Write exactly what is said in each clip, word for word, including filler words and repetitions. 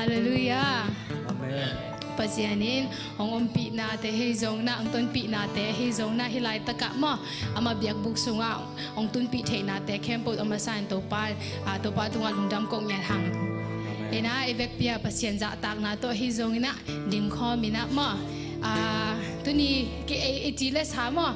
Halleluiah. Amen. Pasian in hong ompih nate hi zong na, hong tonpih nate hi zong na, hih laitakah maw, ama biakbuk sungah hong tunpih theih nate khempeuh a masa in Topa, ah, Topa tungah lungdam kong ngiat hang. Amen. Ina, i vekpi a Pasian zahtakna tawh hi zong ina, dingkhawm ina maw. Ah, tuni ki ei, i ci le sa maw.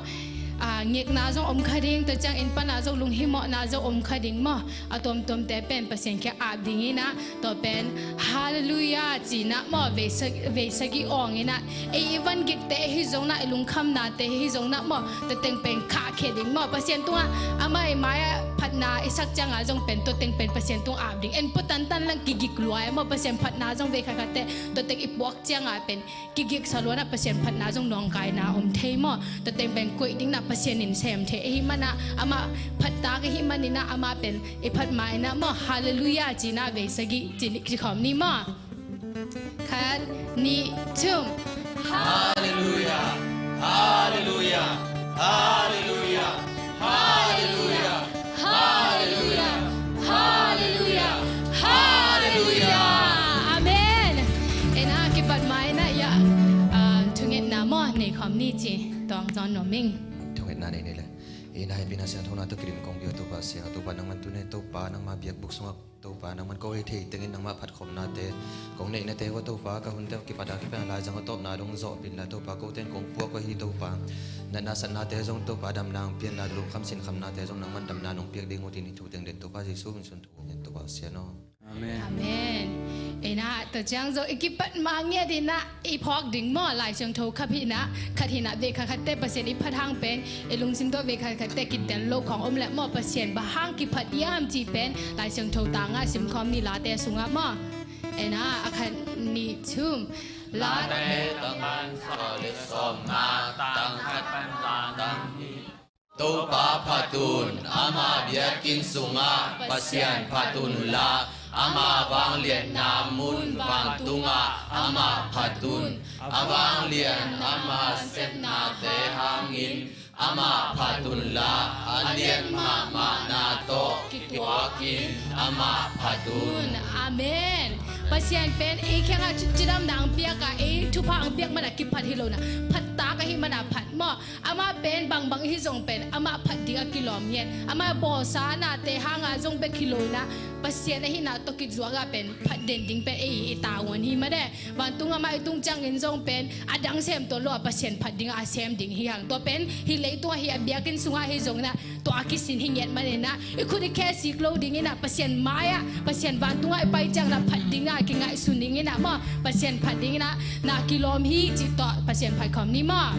Ah, ngekna zong om kha ding, tua ciang inn pana zong lunghimawhna zong om kha ding maw. A tuamtuamte pen Pasian kiang ap ding ina, tua pen halleluiah cina maw, vei sa-, vei sagih awng ina. Ei i van gitte hi zong na, i lungkhamnate hi zong na maw, tua teng pen khahkhia ding maw. Pasian tungah ama i mai-ah phatna i sak cianga zong pen tua teng pen Pasian tung ap ding. En pua tantan lang kigik luai maw, Pasian phatna zong vei khatkhatte tua teng i puak cianga pen kigiksa luanah Pasian phatna zong nawngkaina om thei maw. Tua teng pen koih ding na Pasian in sem thei ahih mana, ama phattak ahih manina, ama pen i phat maina maw. Halleluiah cina vei sagih ci, ci khawm ni maw. Khat, nih, thum. Halleluiah, halleluiah, halleluiah, halleluiah, halleluiah, halleluiah, halleluiah. Amen. Ina kipat maina ia, ah, thungetna maw nei khawm ni ci, tuang zawn nuam ing. Thungetna nei ni le. Ina hehpihna siangthona tawh kidim kong pia Topa siang, Topa nangman tuni Topa nangma biakbuk sungah Topa nangman ko hei thei tengin nangma phatkhawmnate kong neihnate hua Topa, ka hunte kipata kipan a laizang a tawpna dong zawh pin la Topa, ko ten kong puak uh hi Topa. Natna satnate zong Topa damna hong pian la, lungkham sinkhamnate zong nangman damna nong piak ding uh tin i thu teng den Topa Jesu min sun thu ngen Topa sian aw. Amen. Amen. Ina, tua ciang zong i kipat ma ngiat ina i phawk ding maw, Lai Siangtho khat hihna, khat hihna vei khatkhatte Pasian i phat hang pen i lungsim tawh vei khatkhatte kitel lo khawng om leh maw, Pasian bang hang kiphat hiam cih pen Lai Siangtho tanga simkhawm ni late sungah maw. Ina, a khat nih thum. Late tang khat sawm le sawmnga, tang khat pan tang nih. Topa phat un, ama biakinn sungah Pasian phat un la, ama vangliatna mun vantungah amah phat un. A vanglian ama sepnate hangin amah phat un la, a lian mahmahna tawh kituakin amah phat un. Amen. Pasian pen ei kiangah cidamna ang piak a, ei thupha ang piak mana kiphat hi lo na, phattak ahih mana phat maw. Amah pen bangbang hi zong pen amah phat ding a kilawm ngiat. Amah bawlsa nate hanga zong bek hi lo na, Pasian ahihna tawh kizuak a pen phat den ding pen ei i tavuan hi mah de. Vantung amah i tung ciangin zong pen a dang sem tuan lo a Pasian phat ding a sem ding hi hang. Tua pen hih leitungah hi a biakinn sungah hi zong na, tua a kisin hi ngiat mah de na, i khut i khe sik lo ding ina Pasian mai-ah, Pasian vantungah i pai ciang na phat ding a kingaihsun ding ina maw, Pasian phat ding ina na kilawm hi cih tawh Pasian phat khawm ni maw.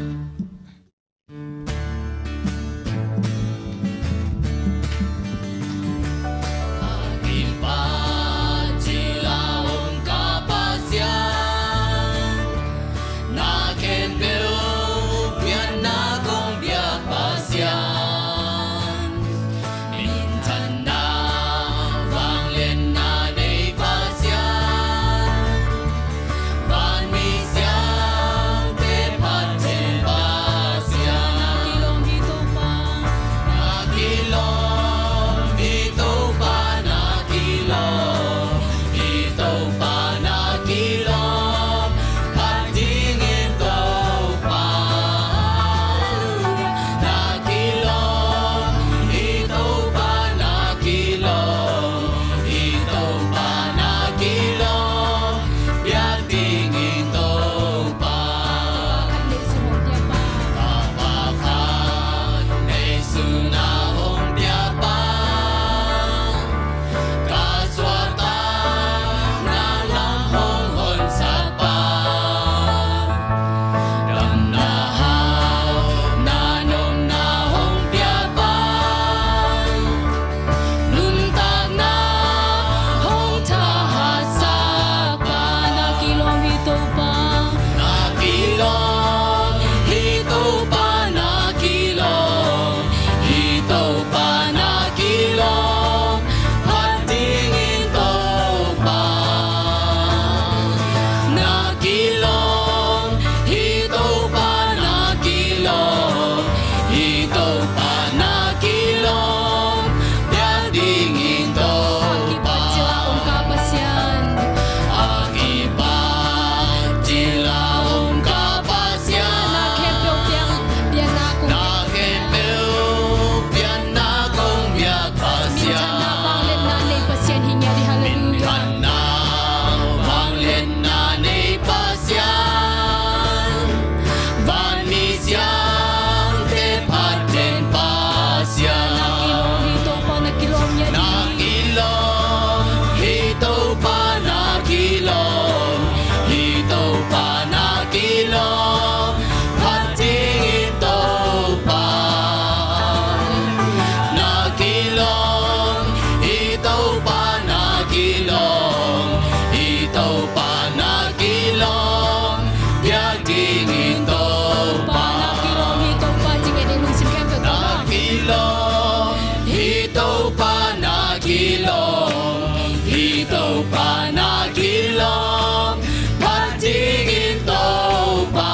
kilawm, hih Topa na kilawm, biak dingin Topa na kilawm, hih Topa dingin i lungsim khempeuh na kilawm, hih Topa na kilawm, hih Topa na kilawm, phat dingin Topa.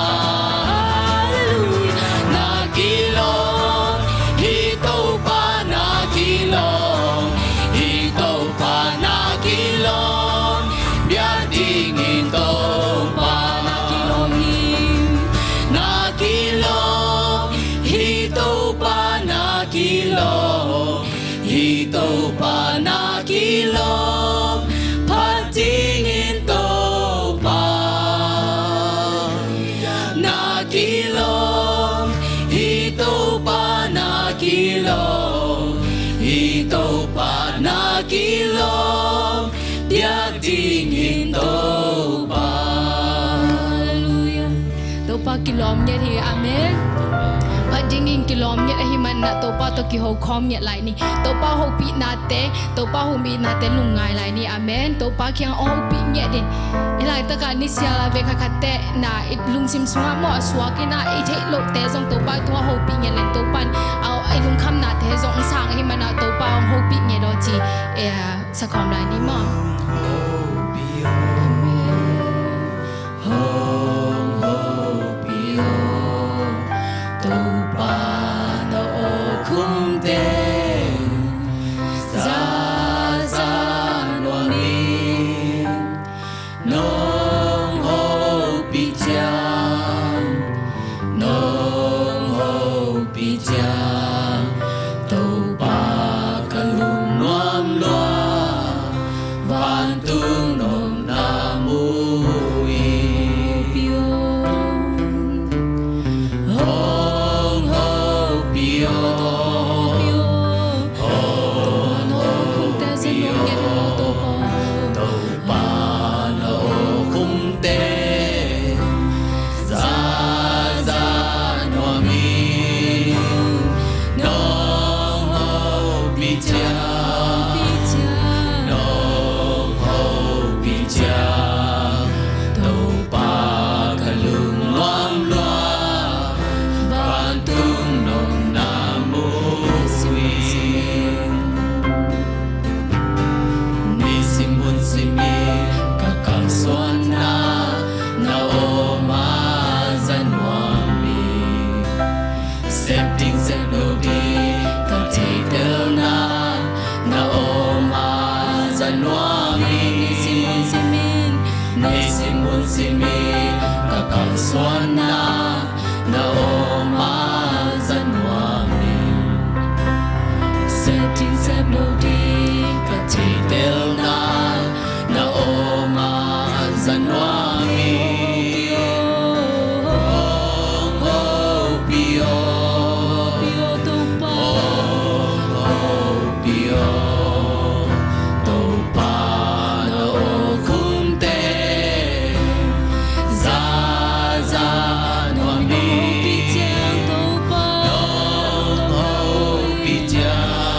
Halleluiah. Na kilawm, hih Topa na kilawm, hih Topa na kilawm, biak dingin Topa. Na kilawm hi, na kilawm, hih Topa na kilawm, hih Topa na kilawm, phat dingin Topa na kilawm, hih Topa na kilawm, hih Topa na kilawm, biak dingin Topa. Halleluiah. Topa kilawm ngiat hi. Amen. Phat dingin kilawm ngiat ahih manin ah Topa tawh kiho khawm ngiat lai ni. Topa hopihnate, Topa hopihnate lungngai lai ni. Amen. Topa kiang hong hopih ngiat in. Hih laitakah nisial a vei khatkhatte na i lungsim sungah mawh a suak in ah i theih lohte zong Topa thu a hopih ngiat leng Topa in a i lungkhamnate zong hong sang ahih manin ah Topa hong hopih ngiat aw ci. Eh, sakhawm lai ni maw? Amen. Hong hopih aw, Topa na awkhumte, zaza nuam in, nong hopih ciang, nong hopih ciang, Topa ka lungnuam lua, vantung nopna mu in. Hong hopih aw, hong hopih aw, Topa na awkhumte, zaza nuam in, nong hopih ciang, nong hopih ciang, Topa ka lungnuam lua, vantung nopna mu in. Nisim hun simin ka kalsuanna, na awm a za nuam in. Sep ding sep lo ding ka theihtelna, na awm a za nuam in. Nisim hun simin, nisim hun simin ka kalsuanna, na awm a za nuam in. Sep ding sep lo ding ka theihtelna, na awm a za nuam in. Hong hopih aw, hong hopih aw, Topa na awkhumte, zaza nuam in. Nong hopih ciang,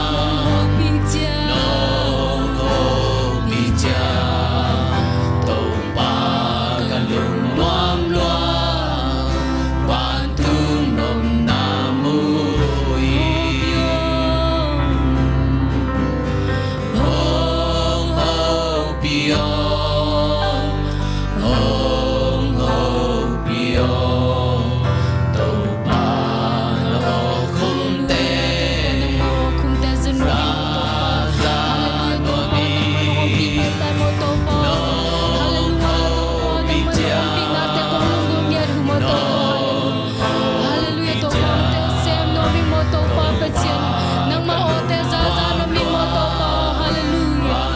nong hopih ciang, Topa ka lungnuam lua, vantung nopna mu in. Hong hopih aw, hong hopih aw, Topa na awkhumte, zaza nuam in. Hallelujah, Topa, nangmah na hong hopih nate kong lunggulh ngiat uh maw Topa. Hallelujah, Topa, awte sem nuam ing maw Topa Pasian. Nangmah awte zaza nuam ing maw Topa. Hallelujah.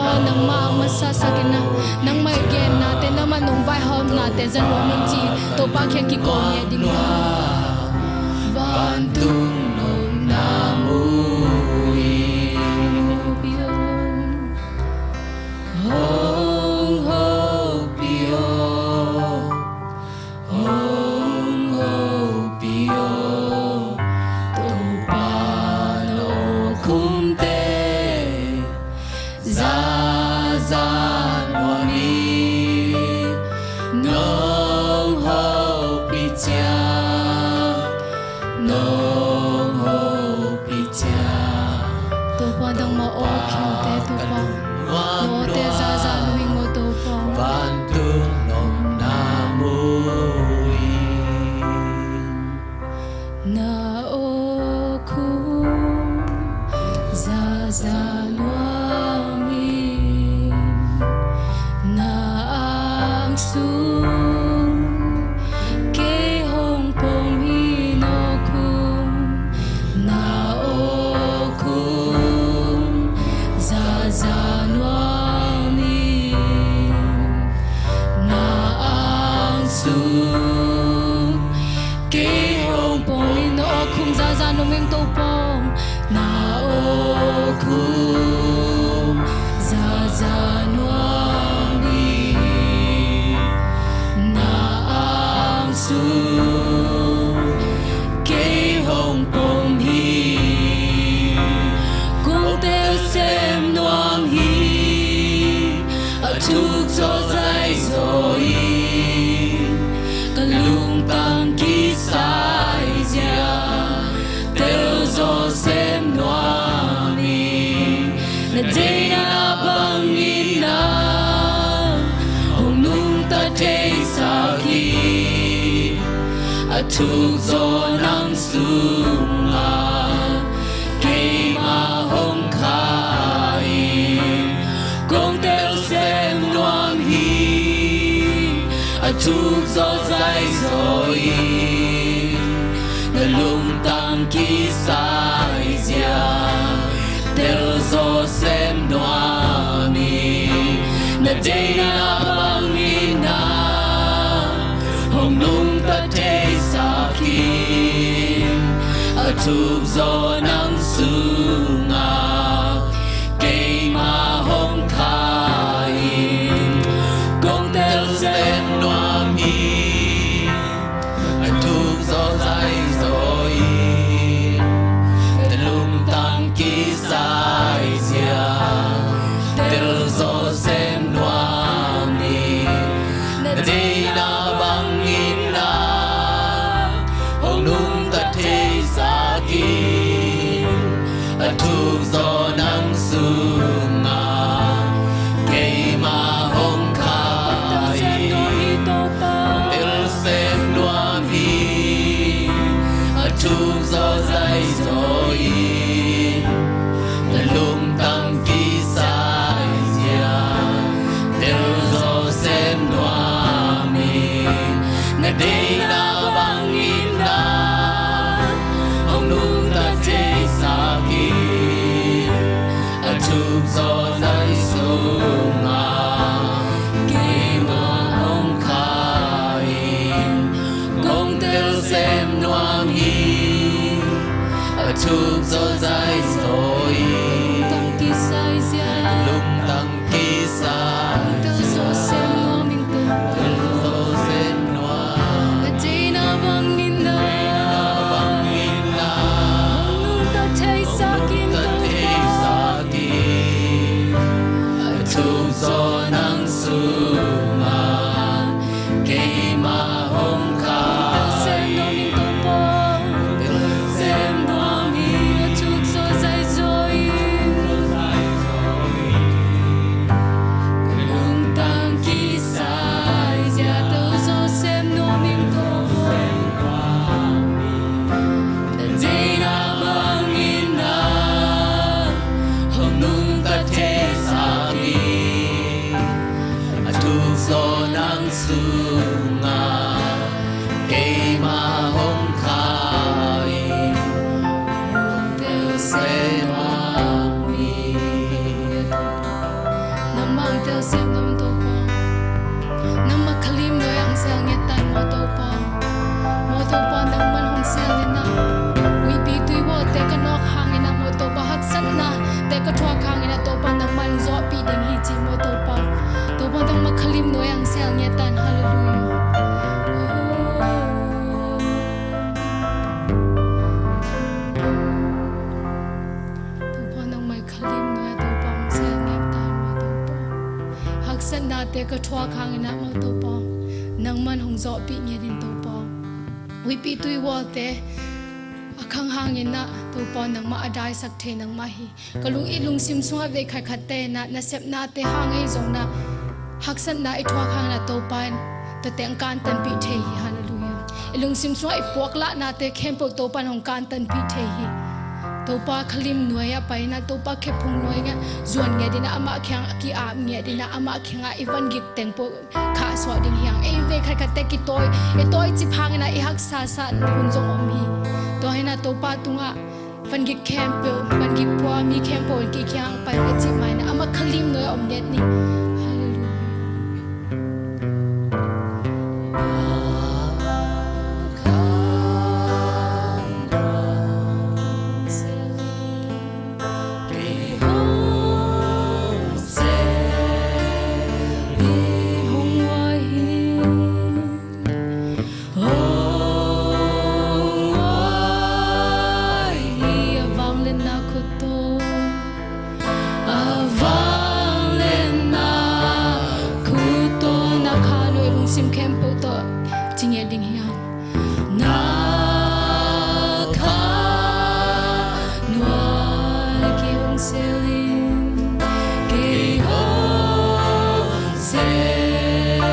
Nangmah hong masasak in ah, nangmah i gennate, nangmah nong vaihawmnate za nuam ing ci-in Topa kiang kikawl ngiat ding hi. Vantung nopna mu in hong hopih aw, hong hopih aw, Topa na awkhumte za za nuam in, nong hopih ciang, nong hopih ciang. Topa nangmah awkhumte Topa, nawte za za nuam ing maw Topa. Vantung nopna mu in. Na awkhum za za nuam ing, na ang sung kei hong pom hi. Na awkhum, na awkhum za za nuam ing, na ang sung kei hong pom hi. Na awkhum za za nuam ing Topa, na awkhum za za nuam ing, na ang sung kei hong pom hi. Kong tel sem nuam hi, a thuk zaw zai zaw in, ka lungtang kisai zia tel zaw sem nuam ing. Na deihna bangin na hong nungta theisak hi. A thuk zaw nang sungah keimah hong kha in, kong tel sem nuam hi. A thuk zaw zai zaw in, na lungtang kisai zia tel zaw sem nuam ing. Na deihna bangin na hong nungta theisak hi. A thuk zaw nang sungah keimah hong kha in, kong tel sem nuam hi. A thuk zaw zai zaw in, na lungtang kisai zia tel zaw sem nuam ing. Na deihna bangin na hong nungta theisak hi. A thuk zaw nang sungah keimah hong kha in, tel sem nuam hi. A thuk zaw zai zaw in, na lungtang kisai zia tel zaw sem nuam ing. Na deihna bangin na hong nungta theisak hi. A thuk zaw nang sungah keimah hong kha in, kong tel sem nuam hi. A thuk zaw zai zaw in, lungtang kisai zia, lungtang kisai zia tel zaw sem nuam ing Topa. Tel zaw sem nuam. Na deihna bangin na, na deihna bangin na hong nungta theisak in Topa. A thuk zaw nang sungah keimah hong kha in, tel sem nuam hi. A thuk zaw zai zaw in, lungtang kisai zia tel zaw sem nuam ing Topa. Na deihna bangin na hong nungta theisak hi. A thuk zaw nang sungah keimah hong kha in, tel sem nuam hi. Mah ang telsiam na om Topa. Nangmah khalim nuai ang sel ngiat ta in maw Topa. Maw Topa nangman hong sel in ah. Huihpi tui wall te ka nawk hangin ah maw Topa, haksatna te ka thuak hangin ah Topa nangman hong zawhpih ding hi ci maw Topa. Topa nangmah khalim nuai ang sel ngiat ta in. Halleluiah. Topa nangmah khalim nuai Topa hong sel ngiat ta in maw Topa. Haksatna te ka thuak hangin ah maw Topa, nangman hong zawhpih ngiat in Topa. Huihpi tui wall te a khang hangin ah Topa nangmah a daisak thei nangmah hi. Ka lung i lungsim sungah vei khatkhat te in ah nasepna te hang ei zong ah haksatna i thuak hangin ah Topa in tua teng kantanpih thei hi. Halleluiah. I lungsim sungah i puaklahna te khempeuh Topa in hong kantanpih thei hi. Topa khalim nuai ah pai in ah Topa khephung nuai ah zuan ngiat in ah amah kiang a ki-ap ngiat in ah amah kiangah i van gik teng peuh khahsuah ding hi hang. Ei vei khatkhat te kitawi, i tawi cip hangin ah i haksa sa hun zong om hi. Tua hi in ah Topa tungah van gik khempeuh, van gik pua mi khempeuh in kei kiang pai a cih mai in ah amah khalim nuai a om ngiat ni. Halleluiah. A vangliatna khut tawh, a vangliatna khut tawh, na kha nuai lungsim khempeuh tawh ci ngiat ding hi hang. Na kha nuai kei hong sel in, kei hong sel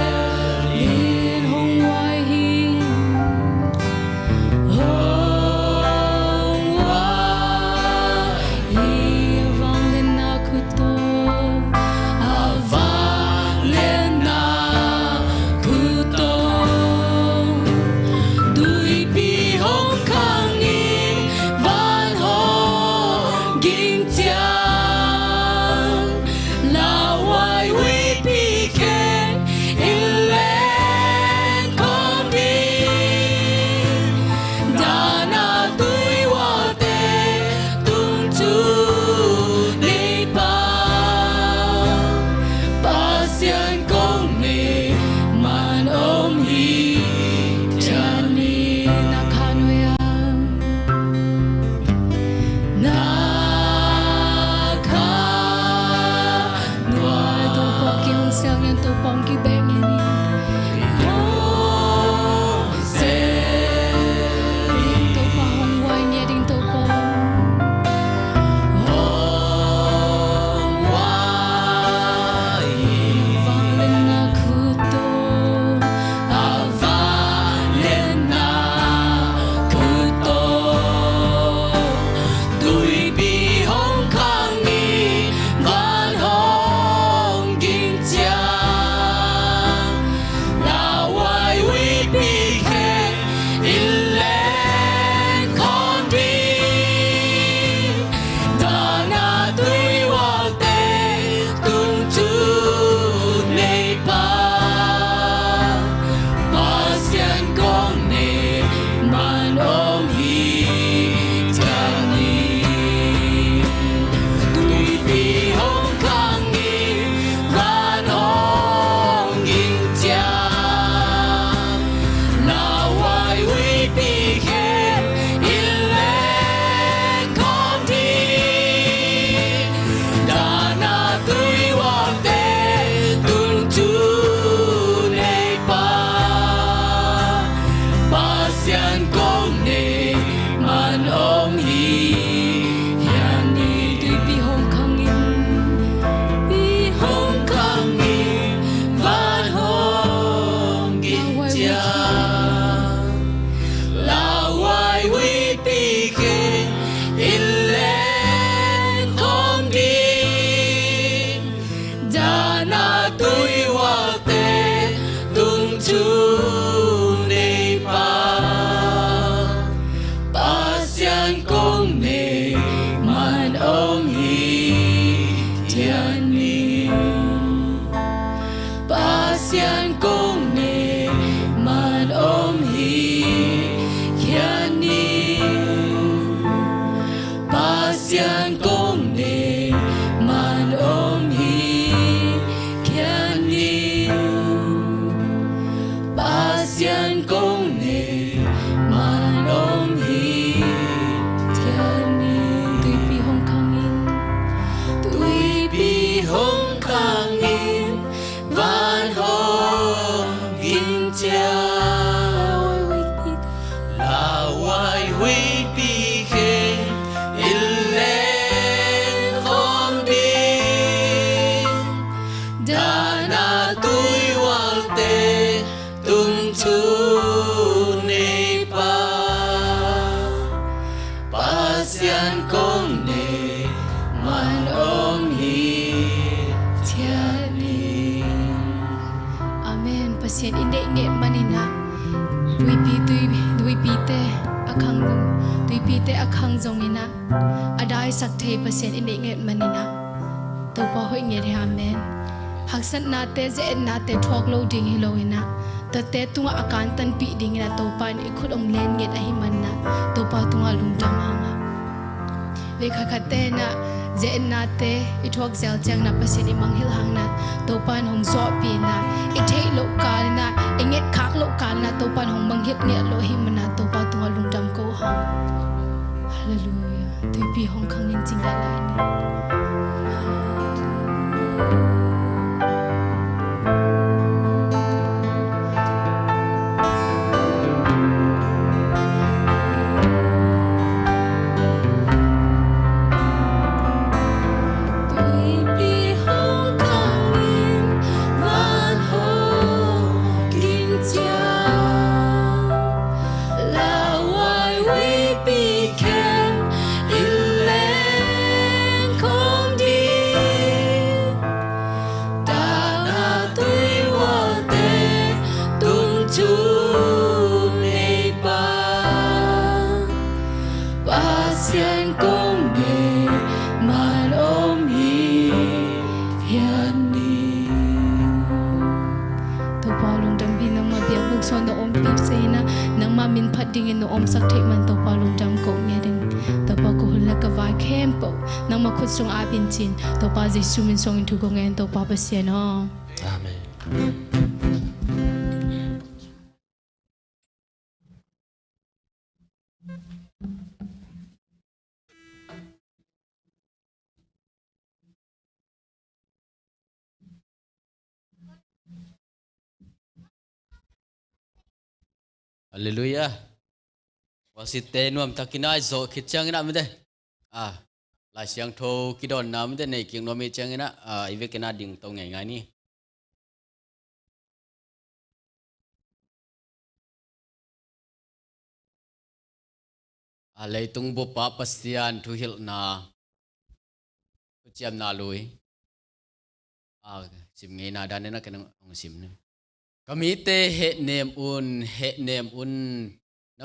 in hong huai hi. Hong huai hi a vangliatna khut tawh, a vangliatna khut tawh. Tuipi hong khang in van hong ging ciang, lauhuai huihpi kheng in leng khawm ding. Dahna tui wall te tung tu nei pa, Pasian kong nei man om hi ciang ni. Na kha nuai ah, na kha nuai Topa kei hong sel ngiat, Topa hong kibeh ngiat ni. Hong sel in Topa hong huai ngiat ding Topa. Hong huai in a vangliatna khut tawh, a vangliatna khut tawh. Tuipi hong khang in van hong ging ciang, lauhuai huihpi kheng in leng khawm ding. Dahna tui wall te tung tu nei pa, Pasian kong nei man om hi ciang ni. Tuipi hong khang in van hong ging ciang, lauhuai huihpi kheng in leng khawm ding. Dahna tui wall te tung tu nei pa, Pasian kong nei man om hi ciang ni. Tuipi hong khang in, i hong khang in van hong ging ciang, lauhuai huihpi kheng in leng khawm ding. Dahna tui wall te tung tu nei pa, Pasian kong nei man om hi ciang ni. Lauhuai huihpi khempeuh in leng khawm ding, dahna tuihualte tung thu neipa, Pasian kong deih man om hithiat ni. Amen. Pasian i neih nget manin ah, tuipi, tui, tuipite a khang, tuipite a khang zongin ah, a daisak thei Pasian i neih nget manin ah, Topa hoih nget hi. Amen. Haksatnate, ze-etnate thuak lo ding hi loin ah, tuate tungah a kantanpih dingin ah Topa in i khut hong len nget ahih manin ah, Topa tungah lungdam hang ah. Vei khatkhatte in ah, ze-etnate i thuak zel ciangin ah Pasian i mangngilh hangin ah, Topa in hong zawhpih in ah, i theih loh kal in ah, i ngetkhak loh kal in ah, Topa in hong mangngilh ngiat lo ahih manin ah, Topa tungah lungdam ko hang. Halleluiah. Tuipi hong khang in cing lai lai ni. Tuipi hong khang in, van hong ging ciang, lauhuai huihpi khempeuh in leng khawm ding, dahna tuihualte tung thu neipa, Pasian kong deih man om hithiat ni. Topa lungdam hi, nangmah biakbuk sungah na ompih sa in ah, nangmah min phat dingin na omsak theih man Topa lungdam ko nget ing. Topa, ka hun le ka vai khempeuh nangmah khut sungah ap in ci-in, Topa Jesu min suangin thu ko ngen, Topa Pasian aw. Amen. Halleluiah. Worship-te nuamtakin a i zawh khit ciangin ah mite, a, Lai Siangtho kidawnna mite nei kik nuam i hih ciangin ah, a, i vekin a dingto ngeingai ni. A, leitung bup ah Pasian thuhilhna, thuciamna lui, a, sim ngeina dan in ah ken hong sim ni. Ka mite hehnem un, hehnem un, na,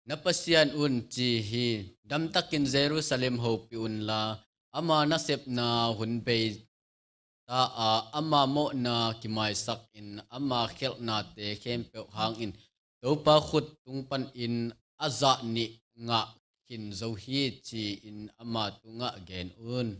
na Pasian un ci hi. Damtakin Jerusalem hopih unla, ama nasepna hun bei ta a, ama mawhna kimaisak in, ama khialhnate khempeuh hangin Topa khut tung panin a zah nih ngah khin zo hi, ci-in ama tungah gen un.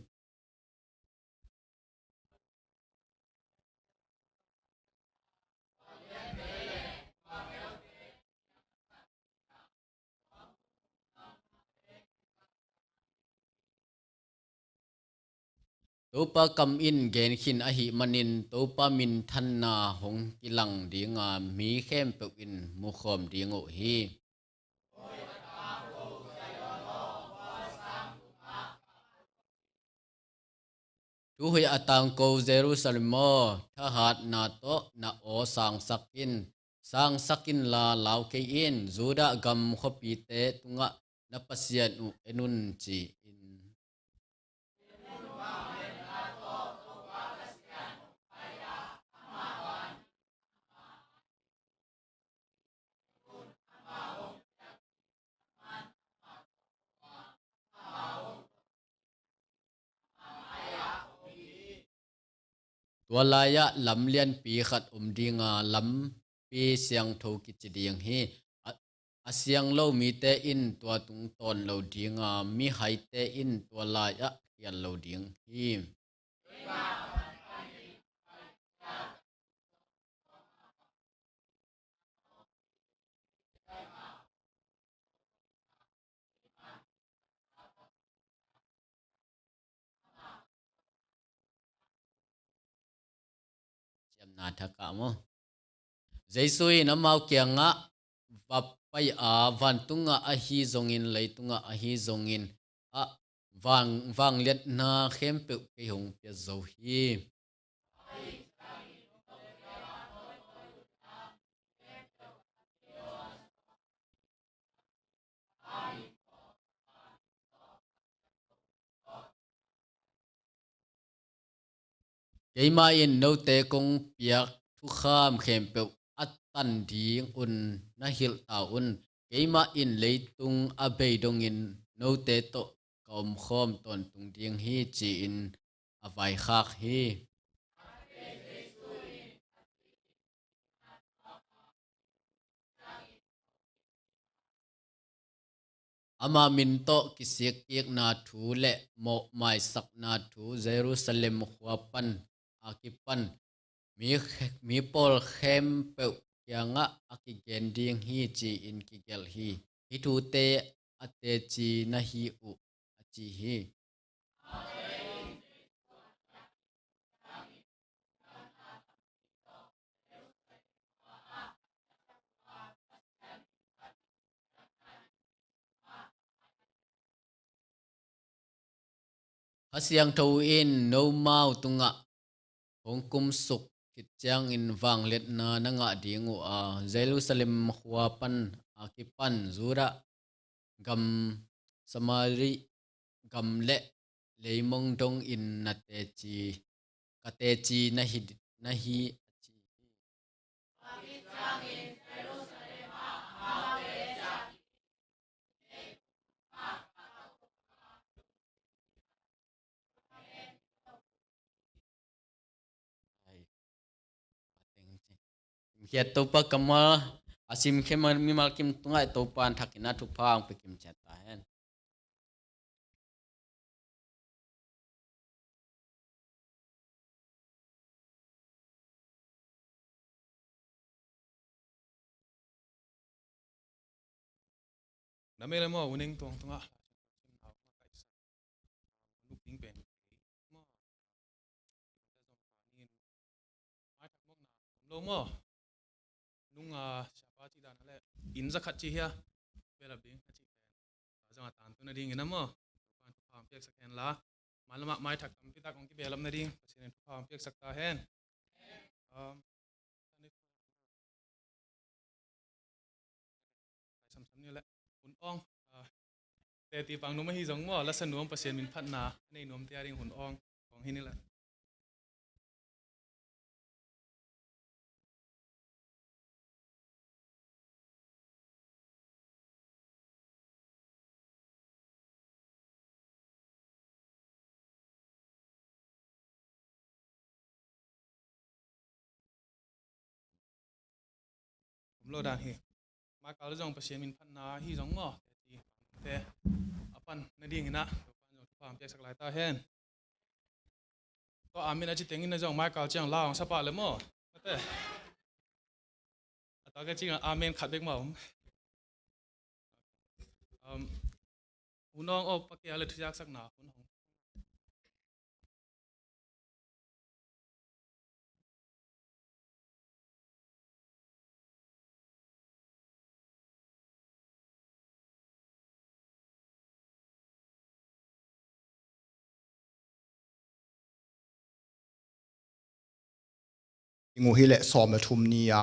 Topa kam in gen khin ahih manin Topa minthanna hong kilang dinga mi khempeuh in mukhawm ding uh hi. Thuhoih a tangko Jerusalem aw, thahatna tawh na aw sangsak in, sangsak inla lau kei in, Judah gam khuapite tungah na Pasian uh en un ci-in. Tua lai-ah lam lianpi khat om dinga, lampi siangtho kici ding hi. A, a siang lo mite in tua tung tawn lo dinga, mihaite in tua lai-ah khial lo ding hi. Ciamna thak ah maw? Jesu in amau kiangah va pai a, vantungah ahi zongin leitungah ahi zongin a vang, vangliatna khempeuh kei hong pia zo hi. Keimah in note kong piak thukham khempeuh a tan ding un na hilh ta un. Keimah in leitung a bei dongin note tawh ka omkhawm tawntung ding hi, ci-in a vaikhak hi. Ama min tawh kisikkikna thu le mawhmaisakna thu Jerusalem khua pan a kipan mi, mi pawl khempeuh kiangah a kigen ding hi, ci-in kigelh hi. Hih thute a teci na hi uh, a ci hi. Kha Siangtho in nomau tungah hong kumsuk khit ciangin vangliatna na ngah ding uh a, Jerusalem khua pan a kipan Judah gam, Samari gam le leimong dongin na teci, ka teci na hi, na hi, a ci hi. Simkhiat Topa kammal a simkhiat mimal kim tungah Topa in thakin a thupha hong pia kim ciat ta hen. Na mel maw, u Neng Tuang tungah luk ding pen maw, mai thak mawk na om lo maw. Nung a siapa cih dan a le inn zakhat cih hia, belap ding a cih pen zong a tangtun a dingin a maw, Topa'n thupha hong piaksak hen la. Mailamah mai thak tampi tak hong kibelap nading Pasian in thupha hong piaksak ta hen. Um, samsam ni le hun awng, ah, teci pang nuam ahi zong maw, lasa nuam, Pasian min phatna a nei nuam tia ding hun awng kong hi ni le. Om lo dan hi. Mai kal zong Pasian min phatna hi zong maw, teci te a pan nadingin ah Topa'n zong thupha hong piaksak lai ta hen. Tua amen a ci tengin a zong mai kal ciang la hong sa pah le maw. Mate. A tua ka cing a amen khat bek mah om. Um, hun awng aw, Pakia le thuziaksakna hun hong. I nguh hi leh sawm le thum ni a.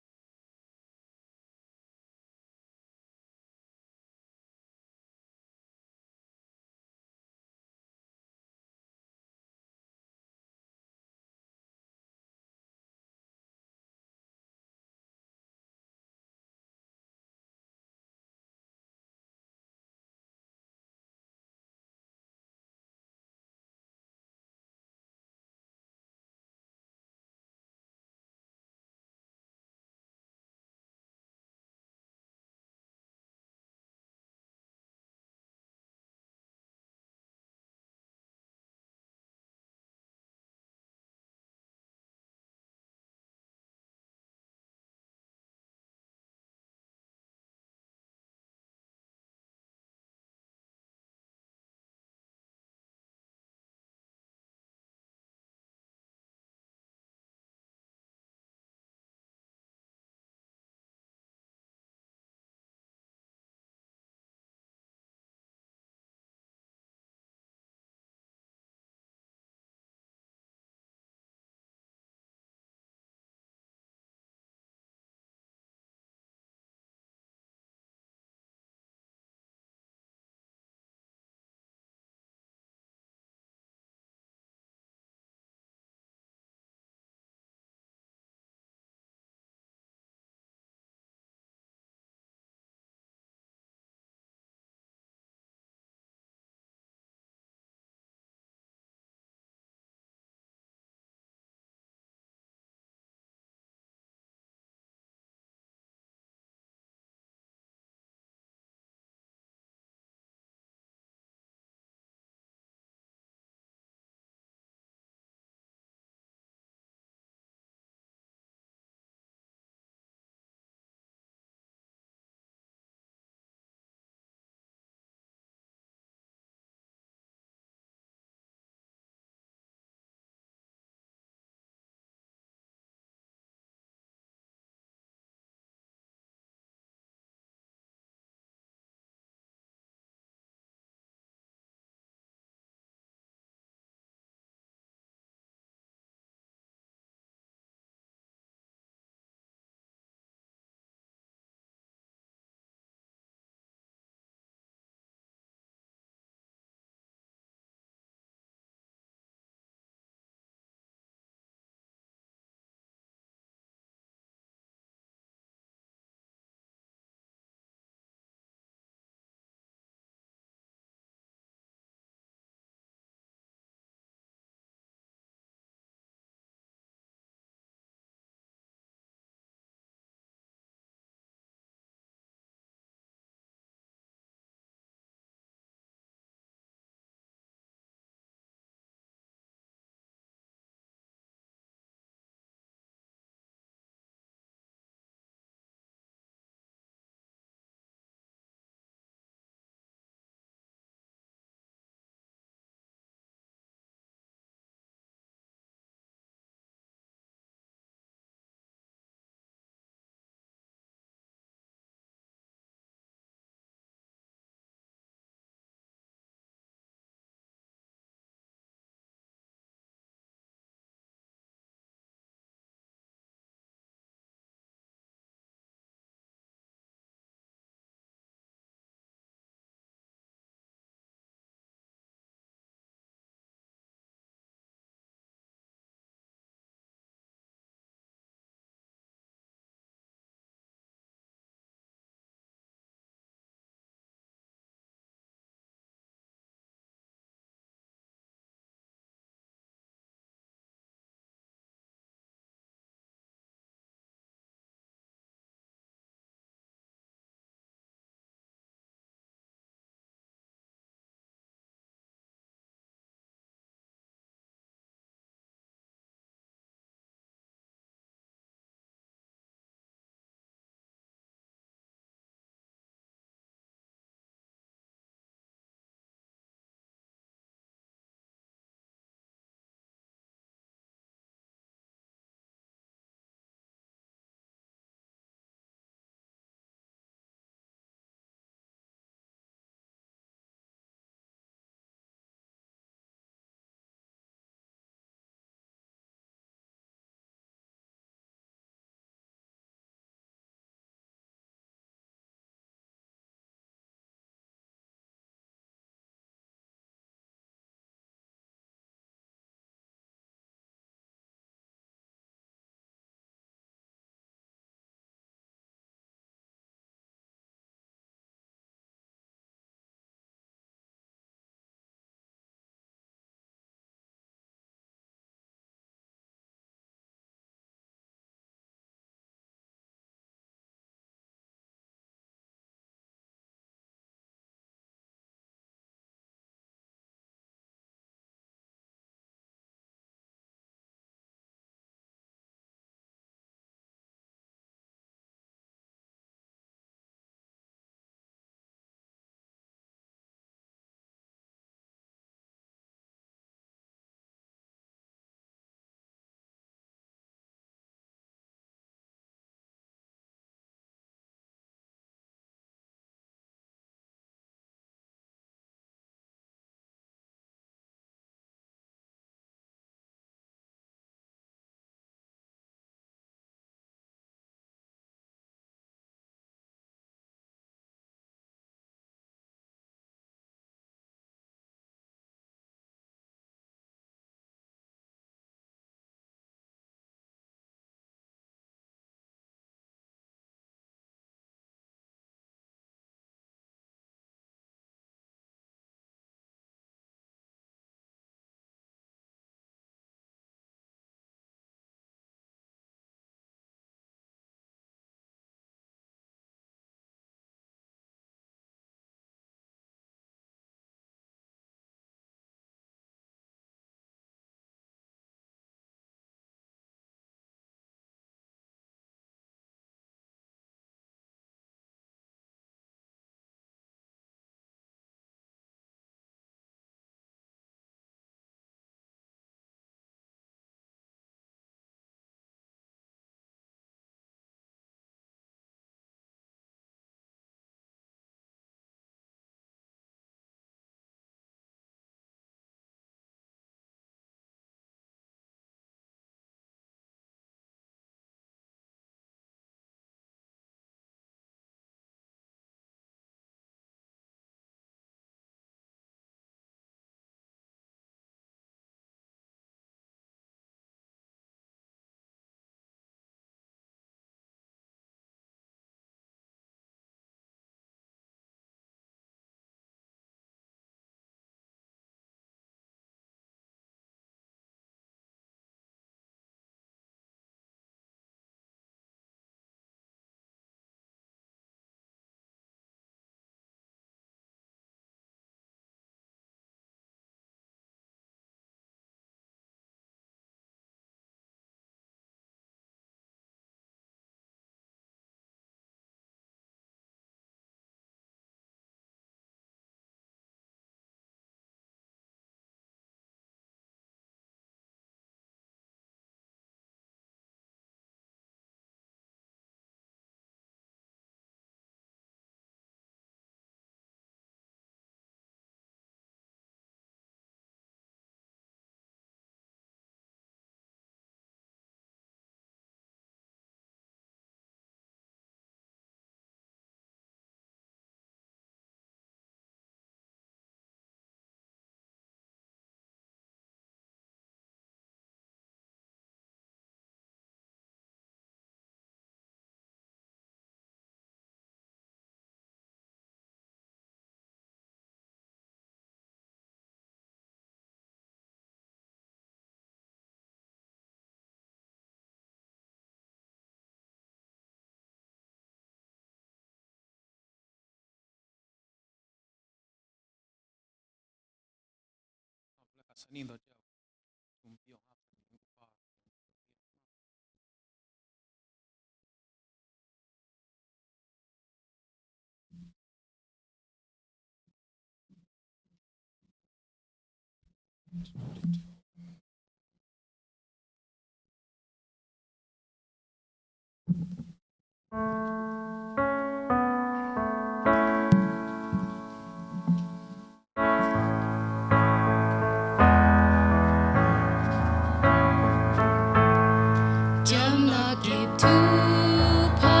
Ciamna kip thupha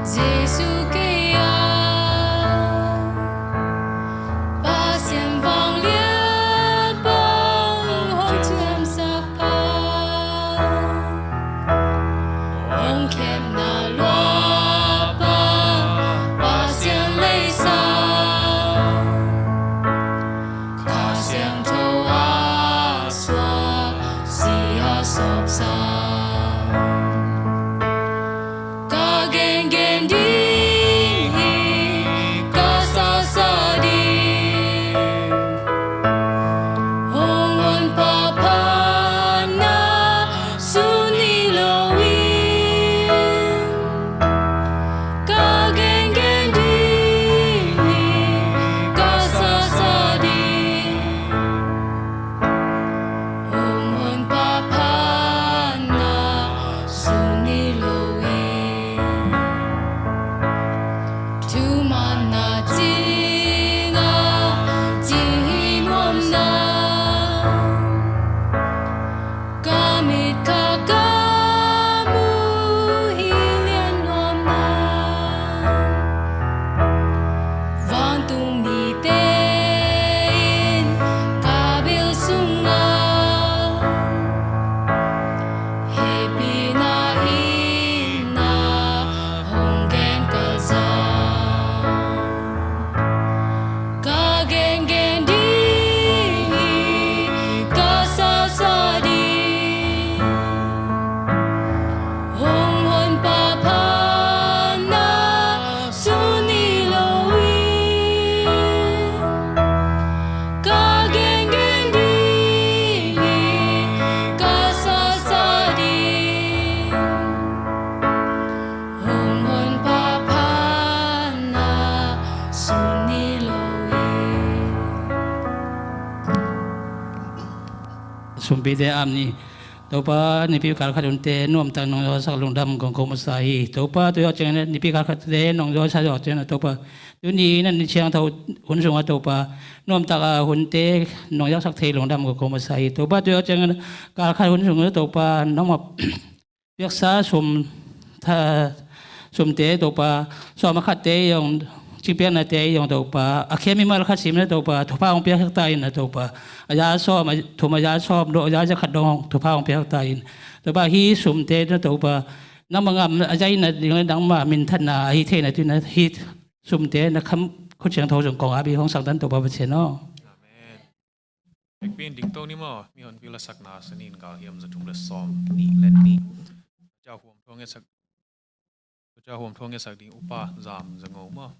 Jesu gei-a Pasian vangliat bang hong ciamsak pa, hong khemna luapa Pasian leisa, Kha Siangtho a suak, si a sawpsak. Ka gengen ding hi, ka sasa ding, hong Honpa phatna sun ni lo-in. Ka gengen ding hi, ka sasa ding, hong Honpa phatna sun ni lo-in. Thumanna cingah cing hi nuam na, ka mit kha ka muh hi lian nuam na, vantung mite in ka bil sungah hehpihna itna hong gen ka za. Ka gengen ding hi, ka sasa ding, hong Honpa phatna sun ni lo-in. Ka gengen ding hi, ka sasa ding, hong Honpa phatna sun ni lo-in. Sumpite am ni. Topa, Nipi kal khat hunte nuamtak nong zawhsak lungdam kong ko masa hi. Topa, tu zawh ciangin Nipi kal khatte nong zawhsak zawh ciangin Topa, tuni na ni siangtho hun sungah Topa, nuamtak a hunte nong zawhsak thei lungdam kong ko masa hi. Topa, tu zawh ciangin kal khat hun sungah Topa, nong mah piaksa sum, tha, sumte Topa, sawm a khatte zong, cingpiaknate zong Topa, a khe mimal khat sim na Topa, thupha hong piaksak ta in na Topa, a za sawm, a thum, a za sawm, a za za khat dong thupha hong piaksak ta in. Topa, hih sumte na Topa, nangmah ngam a za in na ding le nangmah minthanna a hi thei na tu in na hih sumte na khut siangtho zong kong ap hi, hong sakdan Topa Pasian aw. Amen. Hehpih in ding to ni maw, mihonpi lasakna sanin galhiam za thum le sawm nih le nih. Tua ciang huam thu ngetsak, tua ciang huam thu ngetsak ding Upa Zam Za Ngo maw.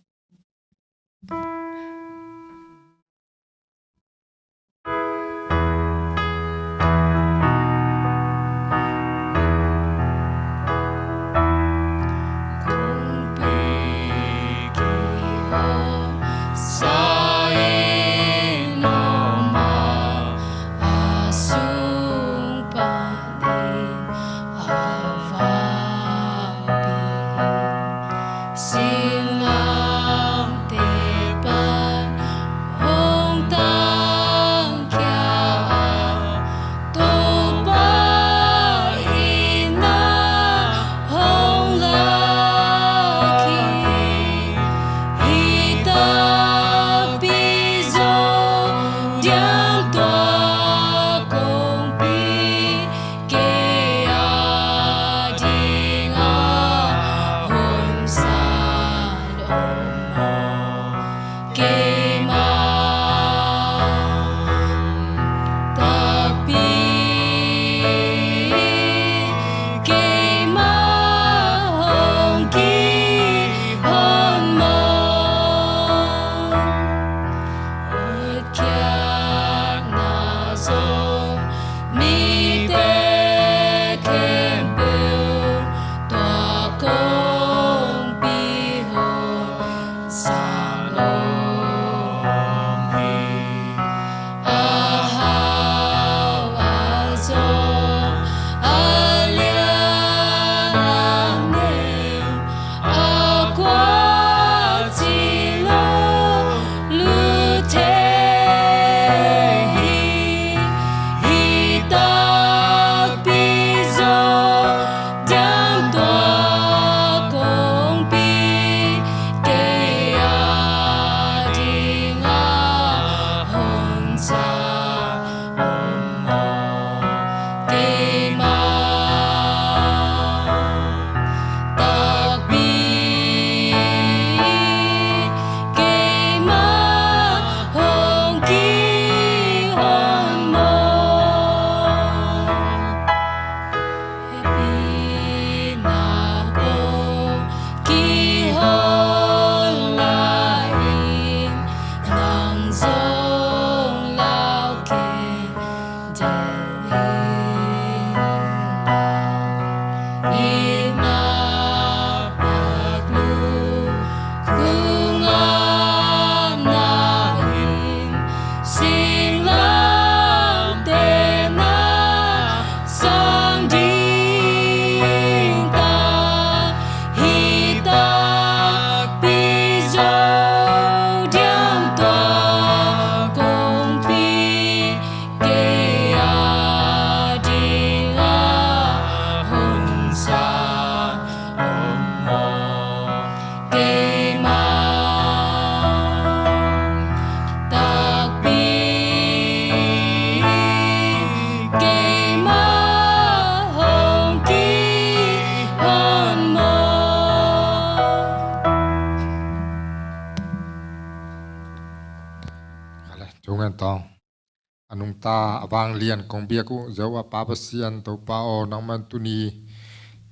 Ta a vanglian kong biak uh Jehovah Pa Pasian Topa aw, nangman tuni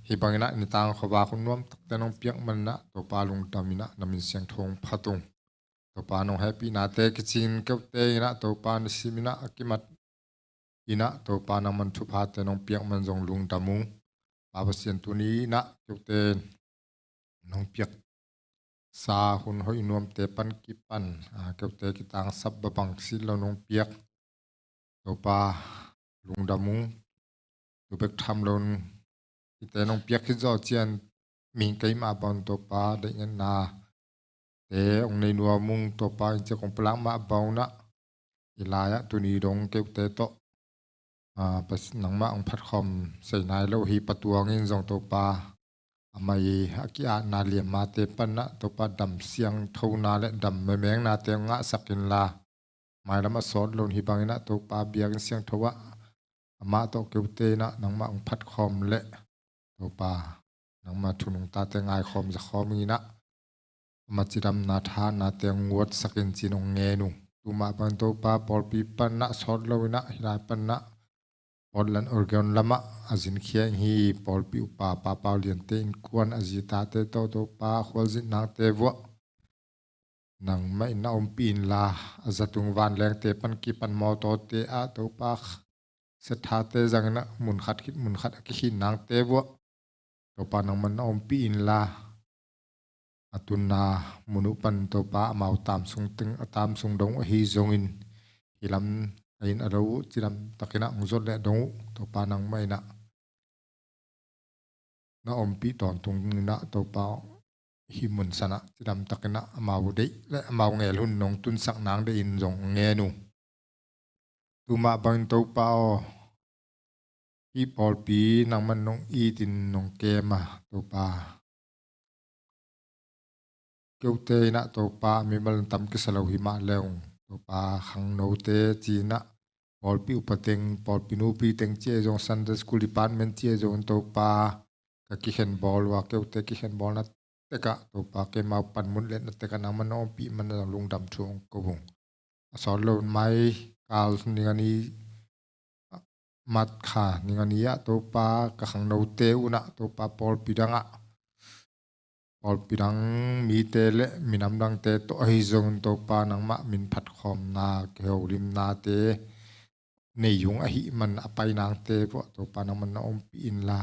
hih bangin ah nitang khuavak hun nuam takte nong piak manin ah Topa lungdam in ah na min siangtho hong phat ung. Topa nong hehpihnate kicing keute in ah Topa nisim in ah a kimat in ah Topa nangman thuphate nong piak man zong lungdam ung. Pa Pasian tuni in ah keute nong piaksa hun hoih nuamte pan kipan, a, keute kitangsap babang sit lo nong piak Topa lungdam ung. Tu bek tham lo in hihte nong piak khit zawh ciang mihing kei mah bang Topa deihngennate hong nei nuam ung. Topa in ciak hong palak mah bang un ah i lai-ah tuni dong keute tawh, a, nangmah hong phatkhawm sei nai lo hi. Pa Tuang in zong Topa amah i a ki-atna liammate pan ah Topa dam siangthona le dam memengnate hong ngahsak inla, mailam a sawt lo in hih bangin ah Topa biakinn siangtho ah amah tawh keute in ah nangmah hong phatkhawm le Topa nangmah thunungtate ngaikhawm zakhawm in ah ama cidamna thahatnate hong nguatsak in ci-in hong ngen uh. Tu mah bangin Topa pawlpi pan ah sawt lo in ah hih lai pan ah Portland, Oregon lamah a zinkhia hi pawlpi upa Pa Pau Liante innkuan a zi tate tawh Topa khualzin nangte vuah nangmah in na ompih inla, a zatung vanlengte pan kipan mawtawte ah Topa sethate zangin ah mun khat khit mun khat a kikhin nangte vuah Topa nangman na ompih inla, a tunna mun uh pan Topa amau tamsung teng a tamsung dong uh ahi zongin hih lam a inn a lo uh cidam takin ah hong zot leh dong uh Topa nangmah in ah na ompih tawntung in ah Topa hih mun san ah cidam takin ah amau deih le amau ngel hun nong tunsak nang deih in zong ngen uh. Tu mah bangin Topa aw, hih pawlpi nangman nong it in nong kem a Topa, keute in ah Topa mimal tam kisa lo hi mah le ung Topa khangnote ci-in ah pawlpi upa teng, pawlpi nupi teng ci-a zong, Sunday School Department ci-a zong Topa ka kikhen bawl uh a, keute kikhen bawlna tekah Topa keimau panmun letna tekah nangman na ompih man a lungdam thu hong ko ung. A sawt lo in mai kal ning a ni, mat kha ning a ni ah Topa ka khangnote un ah Topa pawlpi dang ah pawlpi dang mite le minam dangte tawh ahi zongin Topa nangmah min phatkhawmna kiholimnate nei ung ahih man a pai nangte vuah Topa nangman na ompih inla,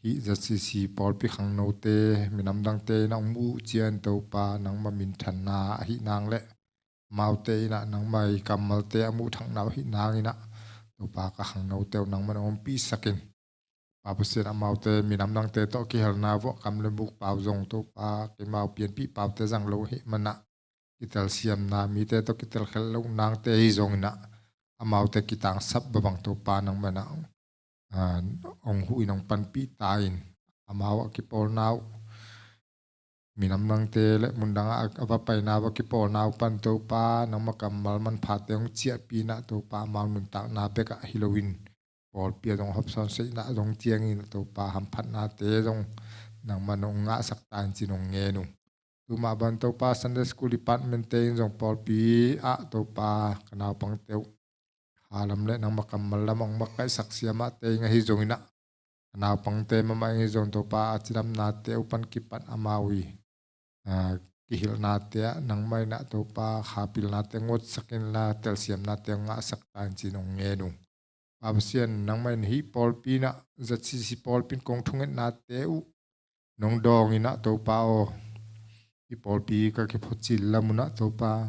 hih Z C C pawlpi khangnote minam dangte in a hong muh uh ciang Topa nangmah minthanna ahih nang le amaute in ah nangmah i kammalte a muhthakna uh ahih nangin ah Topa ka khangnote uh nangman ompihsak in. Pa Pasian, amaute minam dangte tawh kihelna vuah kam le muk pau zong Topa keimau pianpih paute zang lo ahih man ah kitelsiamna mite tawh kitelkhelh loh nangte ahi zongin ah amaute kitangsap babang Topa nangman ah, a, hong huh in hong panpih ta in, amau a kipawlna uh minam dangte le mundang ah a va paina uh a kipawlna uh pan Topa nangmah kammal manphate hong ciahpih in ah Topa amau nuntakna bek ah hi loin pawlpi a zong hawmsawn seihna zong ciangin Topa hamphatnate zong nangmah nong ngahsak ta in ci-in hong ngen uh. Tu mah bang Topa Sunday School Department te in zong pawlpi ah Topa ka naupangte uh kha lam le nangmah kammal lam hong makaihsak siamahte ing ahi zongin ah ka naupangte mahmah ing ahi zong Topa a cidamnate uh pan kipan amau i, a, kihilhnate ah nangmah in ah Topa khapilnate nguatsak inla telsiamnate hong ngahsak ta in ci-in hong ngen uh. Pa Pasian, nangmah in hih pawlpi in ah Z C C pawlpi in kong thungetnate uh nong dawng in ah Topa aw, hih pawlpi ka kiphawcil lam un ah Topa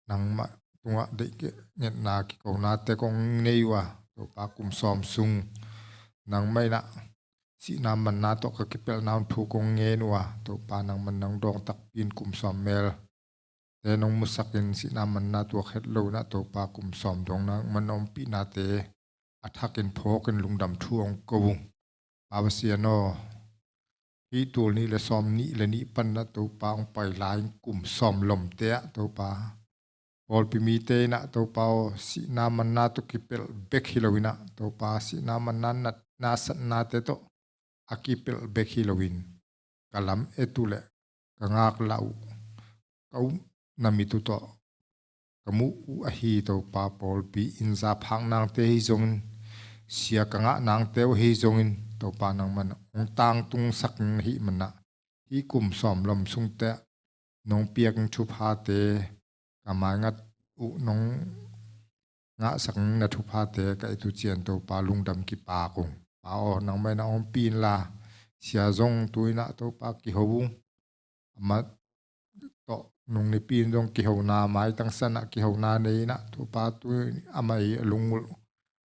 nangmah tungah deih ngetna kikonate kong nei uh a Topa kum sawm sung nangmah in ah sihna manna tawh ka kipelhna un thu kong ngen uh a Topa nangman nang dawng takpi in kum sawm mel te nong musak in sihna manna tuak het lo in ah Topa kum sawm dong nangman na ompihnate a thakin phawkin lungdam thu hong ko ung. Pa Pasian aw, hih tul nih le sawm nih le nih pan ah Topa hong pai lai in kum sawm lomte ah Topa pawlpi mite in ah Topa aw, sihna manna tawh kipelh bek hi lo in ah Topa sihna manna nat na satnate tawh a kipelh bek hi loin ka lam et uh le ka ngaklah uh, ka upna mit uh tawh ka muh uh ahi Topa pawlpi in za phak nangte hi zongin, sia ka ngah nangte uh ahi zongin Topa nangman hong tangtungsak na hih manah hih kum sawm lom sungte nong piak thuphate ka maingat uh nong ngahsak na thuphate ka et uh ciang Topa lungdam kipak ung. Pa aw nangmah in a ompih inla sia zong tu inah Topa kiho ung. Amah tawh nung nipi in zong kihona maitang sanah kihona nei inah Topa tu amah i a lungulh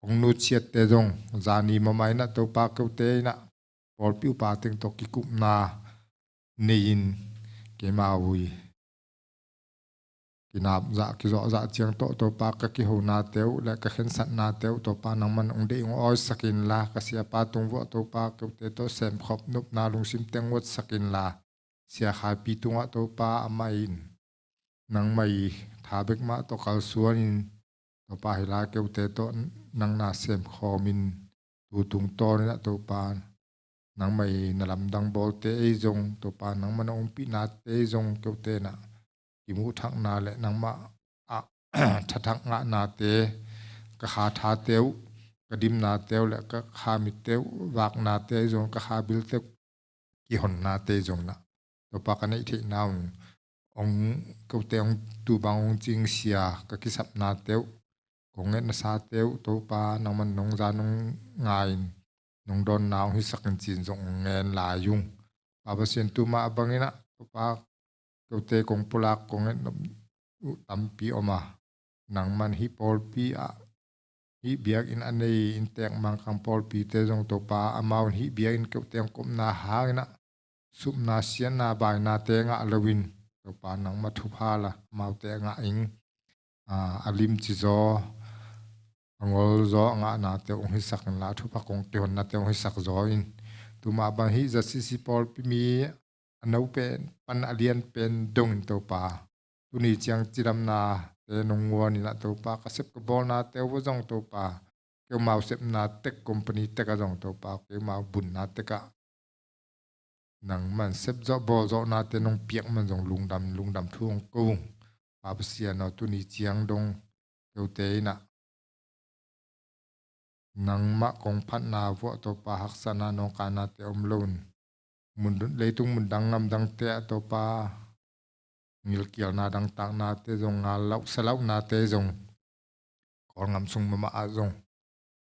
hong nutsiatte zong zani mama inah Topa keute inah pawlpi upa teng tawh kikupna nei-in keima ui kinap zah kizawh zah ciang tawh Topa ka kihonate uh le ka khensatnate uh Topa nangman hong deih hong awisak inla ka siapa tung vuah Topa keute tawh semkhop nopna lungsim teng uatsak inla sia Khaipi tungah Topa amah in nangmah i tha bek mah tawh kalsuan in Topa hi lai keute tawh nang na semkhawm in tu tungtawn inah Topa nangmah i na lamdang bawlte ei zong Topa nangmah na umpihnate ei zong keute inah kimuhthakna le nangmah ah thathak ngahnate ka khathate uh ka dimnate uh le ka khamitte uh vaknate ei zong ka khabilte uh kihonnate zong inah Topa ka neih theihna un hong keute hong tu bang hong cingsia ka kisapnate uh kong ngetna sate uh Topa nangman nong za nong ngai in nong dawnna hong hisak in cin zong hong ngen lai ung. Pa Pasian tu mah bang inah Topa keute kong pulak kong nget uh tampi om a nangman hih pawlpi ah hih biakinn a nei inntek Mangkang pawlpite zong Topa amau in hih biakinn keute hong kopna hang inah supna siatna bainate ngah loin Topa nangmah thupha la amaute a ngah ing a limci zaw a ngol zaw a ngahnate hong hisak inla thupha kong kihonnate hong hisak zaw in tu mah bang hih zasisi pawlpi mi a no pen pan a lian pen dongin Topa tuni ciang cidamnate nong nguan inah Topa ka sep ka bawlnate uh zong Topa keimau sepna tek company tek a zong Topa keimau bunna tekah nangman sep zawh bawl zawhnate nong piak man zong lungdam lungdam thu hong ko ung. Pa Pasian aw tuni ciang dong keute inah nangmah kong phatna vuah Topa haksatna nawngkainate om loin mun leitung mundang ngamdangte ah Topa ngilkialna dangtaknate zong ngal lauh sa lauhnate zong Kawlngam sung mahmah ah zong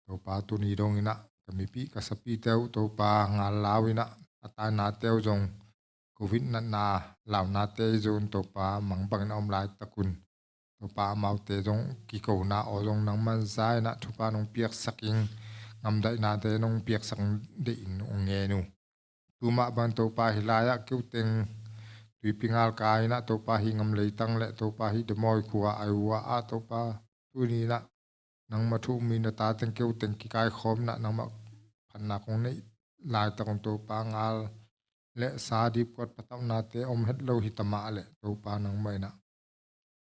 Topa tuni dong inah ka mipi ka sapite uh Topa ngal lau inah a tainate uh zong Covid natna launate ei zong Topa mangbang inah om laitak un Topa amaute zong kikona aw zong nangman za inah thupha nong piaksak ing ngamdaihnate nong piaksak deih in hong ngen uh. Tu mah bang Topa hi lai-ah keuteng tuipi ngalkai inah Topa hi ngam leitang le Topa hi damawi khua ai ua ah Topa tuni inah nangmah thu um inah tateng keuteng kikaikhawm inah nangmah phatna kong neih laitak un Topa ngal le sa dipkuat patauhnate om het lo hi tamah le Topa nangmah inah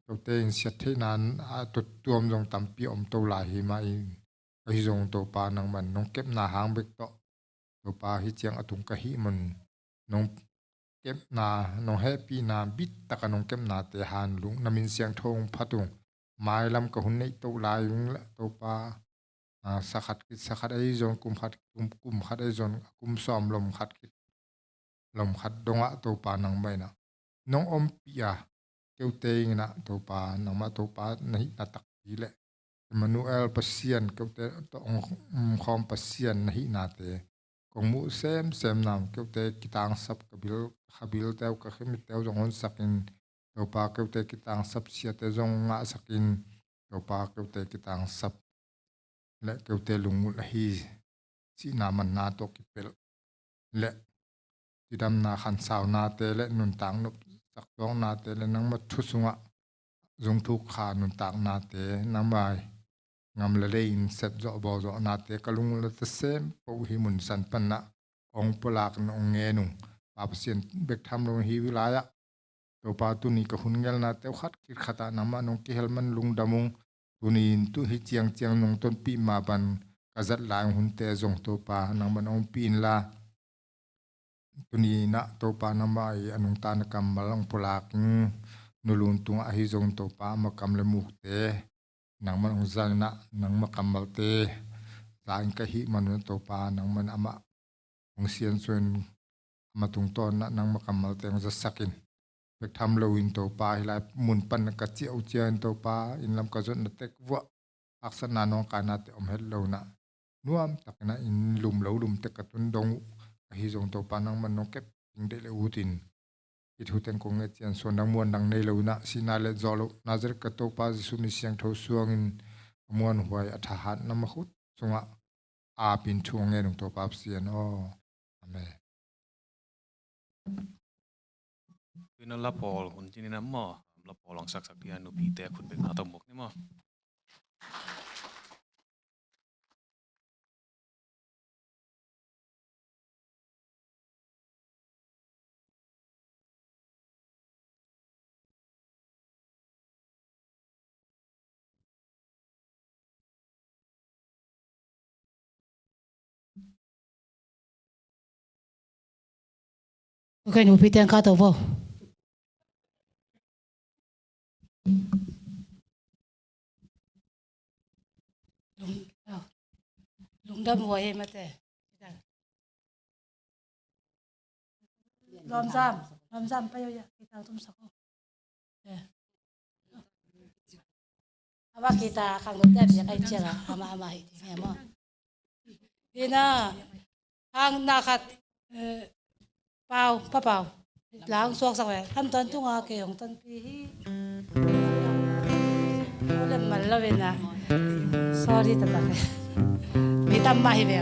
keute in siat theihna a tuam zong tampi a om to lai hi mah in ahi zong Topa nangman nong kepna hang bek tawh Topa hi ciang a tung ka hih mun nong kepna nong hehpihna bittaka nong kepnate han lung na min siangtho hong phat ung. Mailam ka hun neih toh lai ung le Topa sakhat kit sakhat ei zon kum khat kum khat ei zon kum sawm lom khat kit lom khat dongah Topa nangmah inah nong ompih a keute inah Topa nangmah Topa na hihna takpi le Emmanuel Pasian keute tawh hong khawm Pasian na hihnate kong muh semsem nam keute kitangsap ka bil ka bilte uh ka khimitte uh zong honsakin Topa keute kitangsap siate zong ngahsakin Topa keute kitangsap le keute lungulh ahi sihna manna tawh kipelh le cidamna khansaunate le nuntak nopsak zawngnate le nangmah thu sungah zungthuk kha nuntaknate nangmah ngam le lei in sep zawh bawl zawhnate ka lungulh nate sem poh hi mun san panah hong pulak na hong ngen ung. Pa Pasian bek tham lo hi lai-ah Topa tuni ka hun ngelnate uh khat kit khatah nangmah nong kihel man lungdam ung. Tuni in tu hi ciangciang nong tonpih mah ban ka zat lai hunte zong Topa nangmah nong ompih inla tuni inah Topa nangmah i a nungta na kammal hong pulak ing. nulun tungah ahi zong Topa ama kam le mukte nangman hong zang inah, nangma kammalte za in ka hih manun Topa nangman amah hong siansuah in, ama tungtawn ah nangma kammalte hong zasak in. Bek tham loin Topa, hih lai mun pan ka ciah uh ciangin Topa, inn lam ka zotna tek vuah haksatna nawngkainate om het lo inah, nuam takin ah inn lum lo lum tek ka tun dong uh ahi zong Topa nangman nong kep ding deih le ut in. Hih thu teng kong nget ciang suan dang muan dang nei lo inah, sihna le zawh loh Nazareth ka Topa Jesuh min siangtho suangin a muanhuai a thahatna ma khut sungah apin thu hong ngen ung Topa Pasian aw. Amen. Tuna lapawl hun cinin a maw, lapawl hong saksak dia nupite khut beng na tawh muk ni maw. Ok, nupi teng ka to vo. Lung, oh. Lungdam huai ei mate. Lawmzam, lawmzam pa yo ya, kita tum sako. Eh. Ama kita kang lut te bia kai chia la, ama, ama hi ti nge mo. Ina, hang na khat, eh, Pau, Pa Pau. Lang suak sak ve. Lam ton tunga kei hong tonpi hi. Lem mal lo ve na. Sorry taktak ve. Mi tam mah hi ve.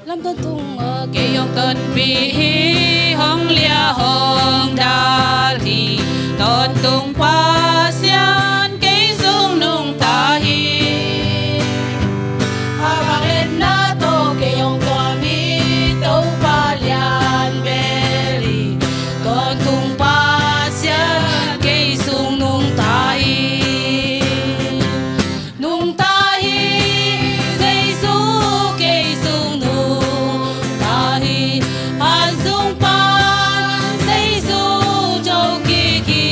Lam ton tung, uh, kei hong tonpi hi, hong lia hong dal hi, ton tung Pasian kei sung nungta hi. A vangliatna tawh kei hong tuam hi, Topa lian bel hi. Tawntung Pasian kei sung nungta hi. Nungta hi, Jesu kei sung nungta hi. Hansung pan Jesu co kik hi.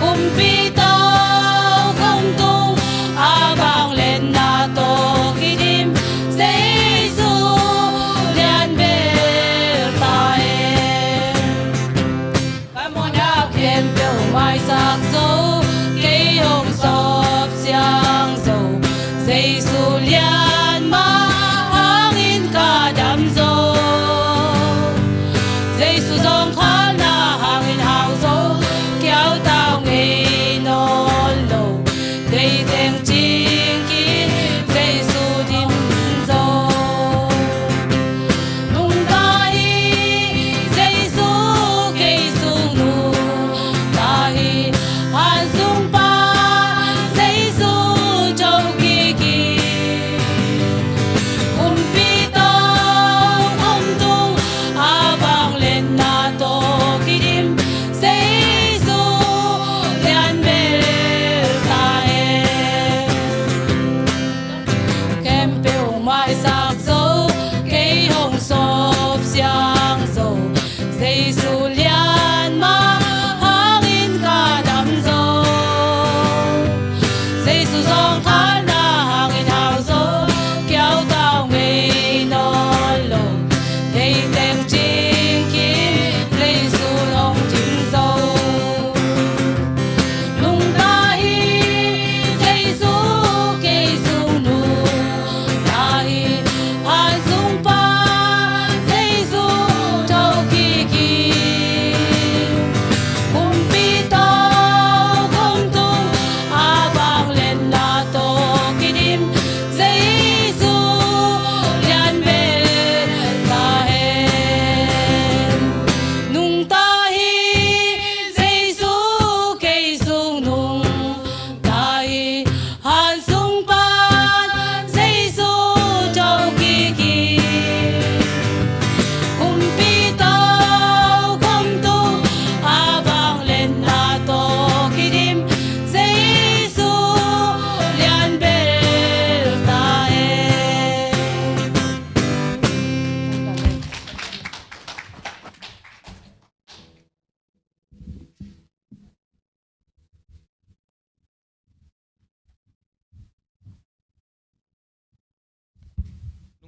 Kumpi tawh kong tung, a vangliatna tawh kidim, Jesu lian bel ta e. Ka muanna khempeuh maisak zo, kei hong sawp siang zo, Jesu lian mah hangin ka dam zo. Jesu zawngkhalna hangin hau zo, kiautau ngei nawn lo. Deih teng cing kik, Jesu dim zo. Nungta hi, Jesu kei sung nungta hi. Hansung pan Jesu co kik hi.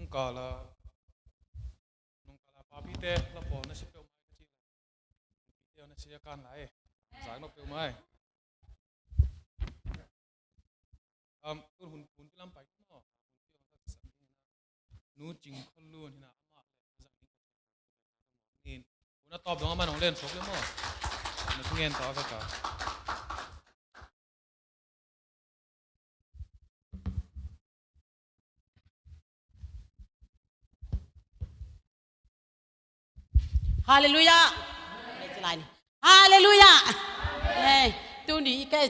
Kala, nung kala papite la pawl na si peuhmah ka ci. Pite na si a kan lai. Zak no peuhmah. Um, tun hun hun pilam pai no. Nu Cing Khol Lun hina ama le zang ni. Una top dong ama nong len sok le mo. Na tungen ta ka ka. Halleluiah. Halleluiah. Eh, tuni ka,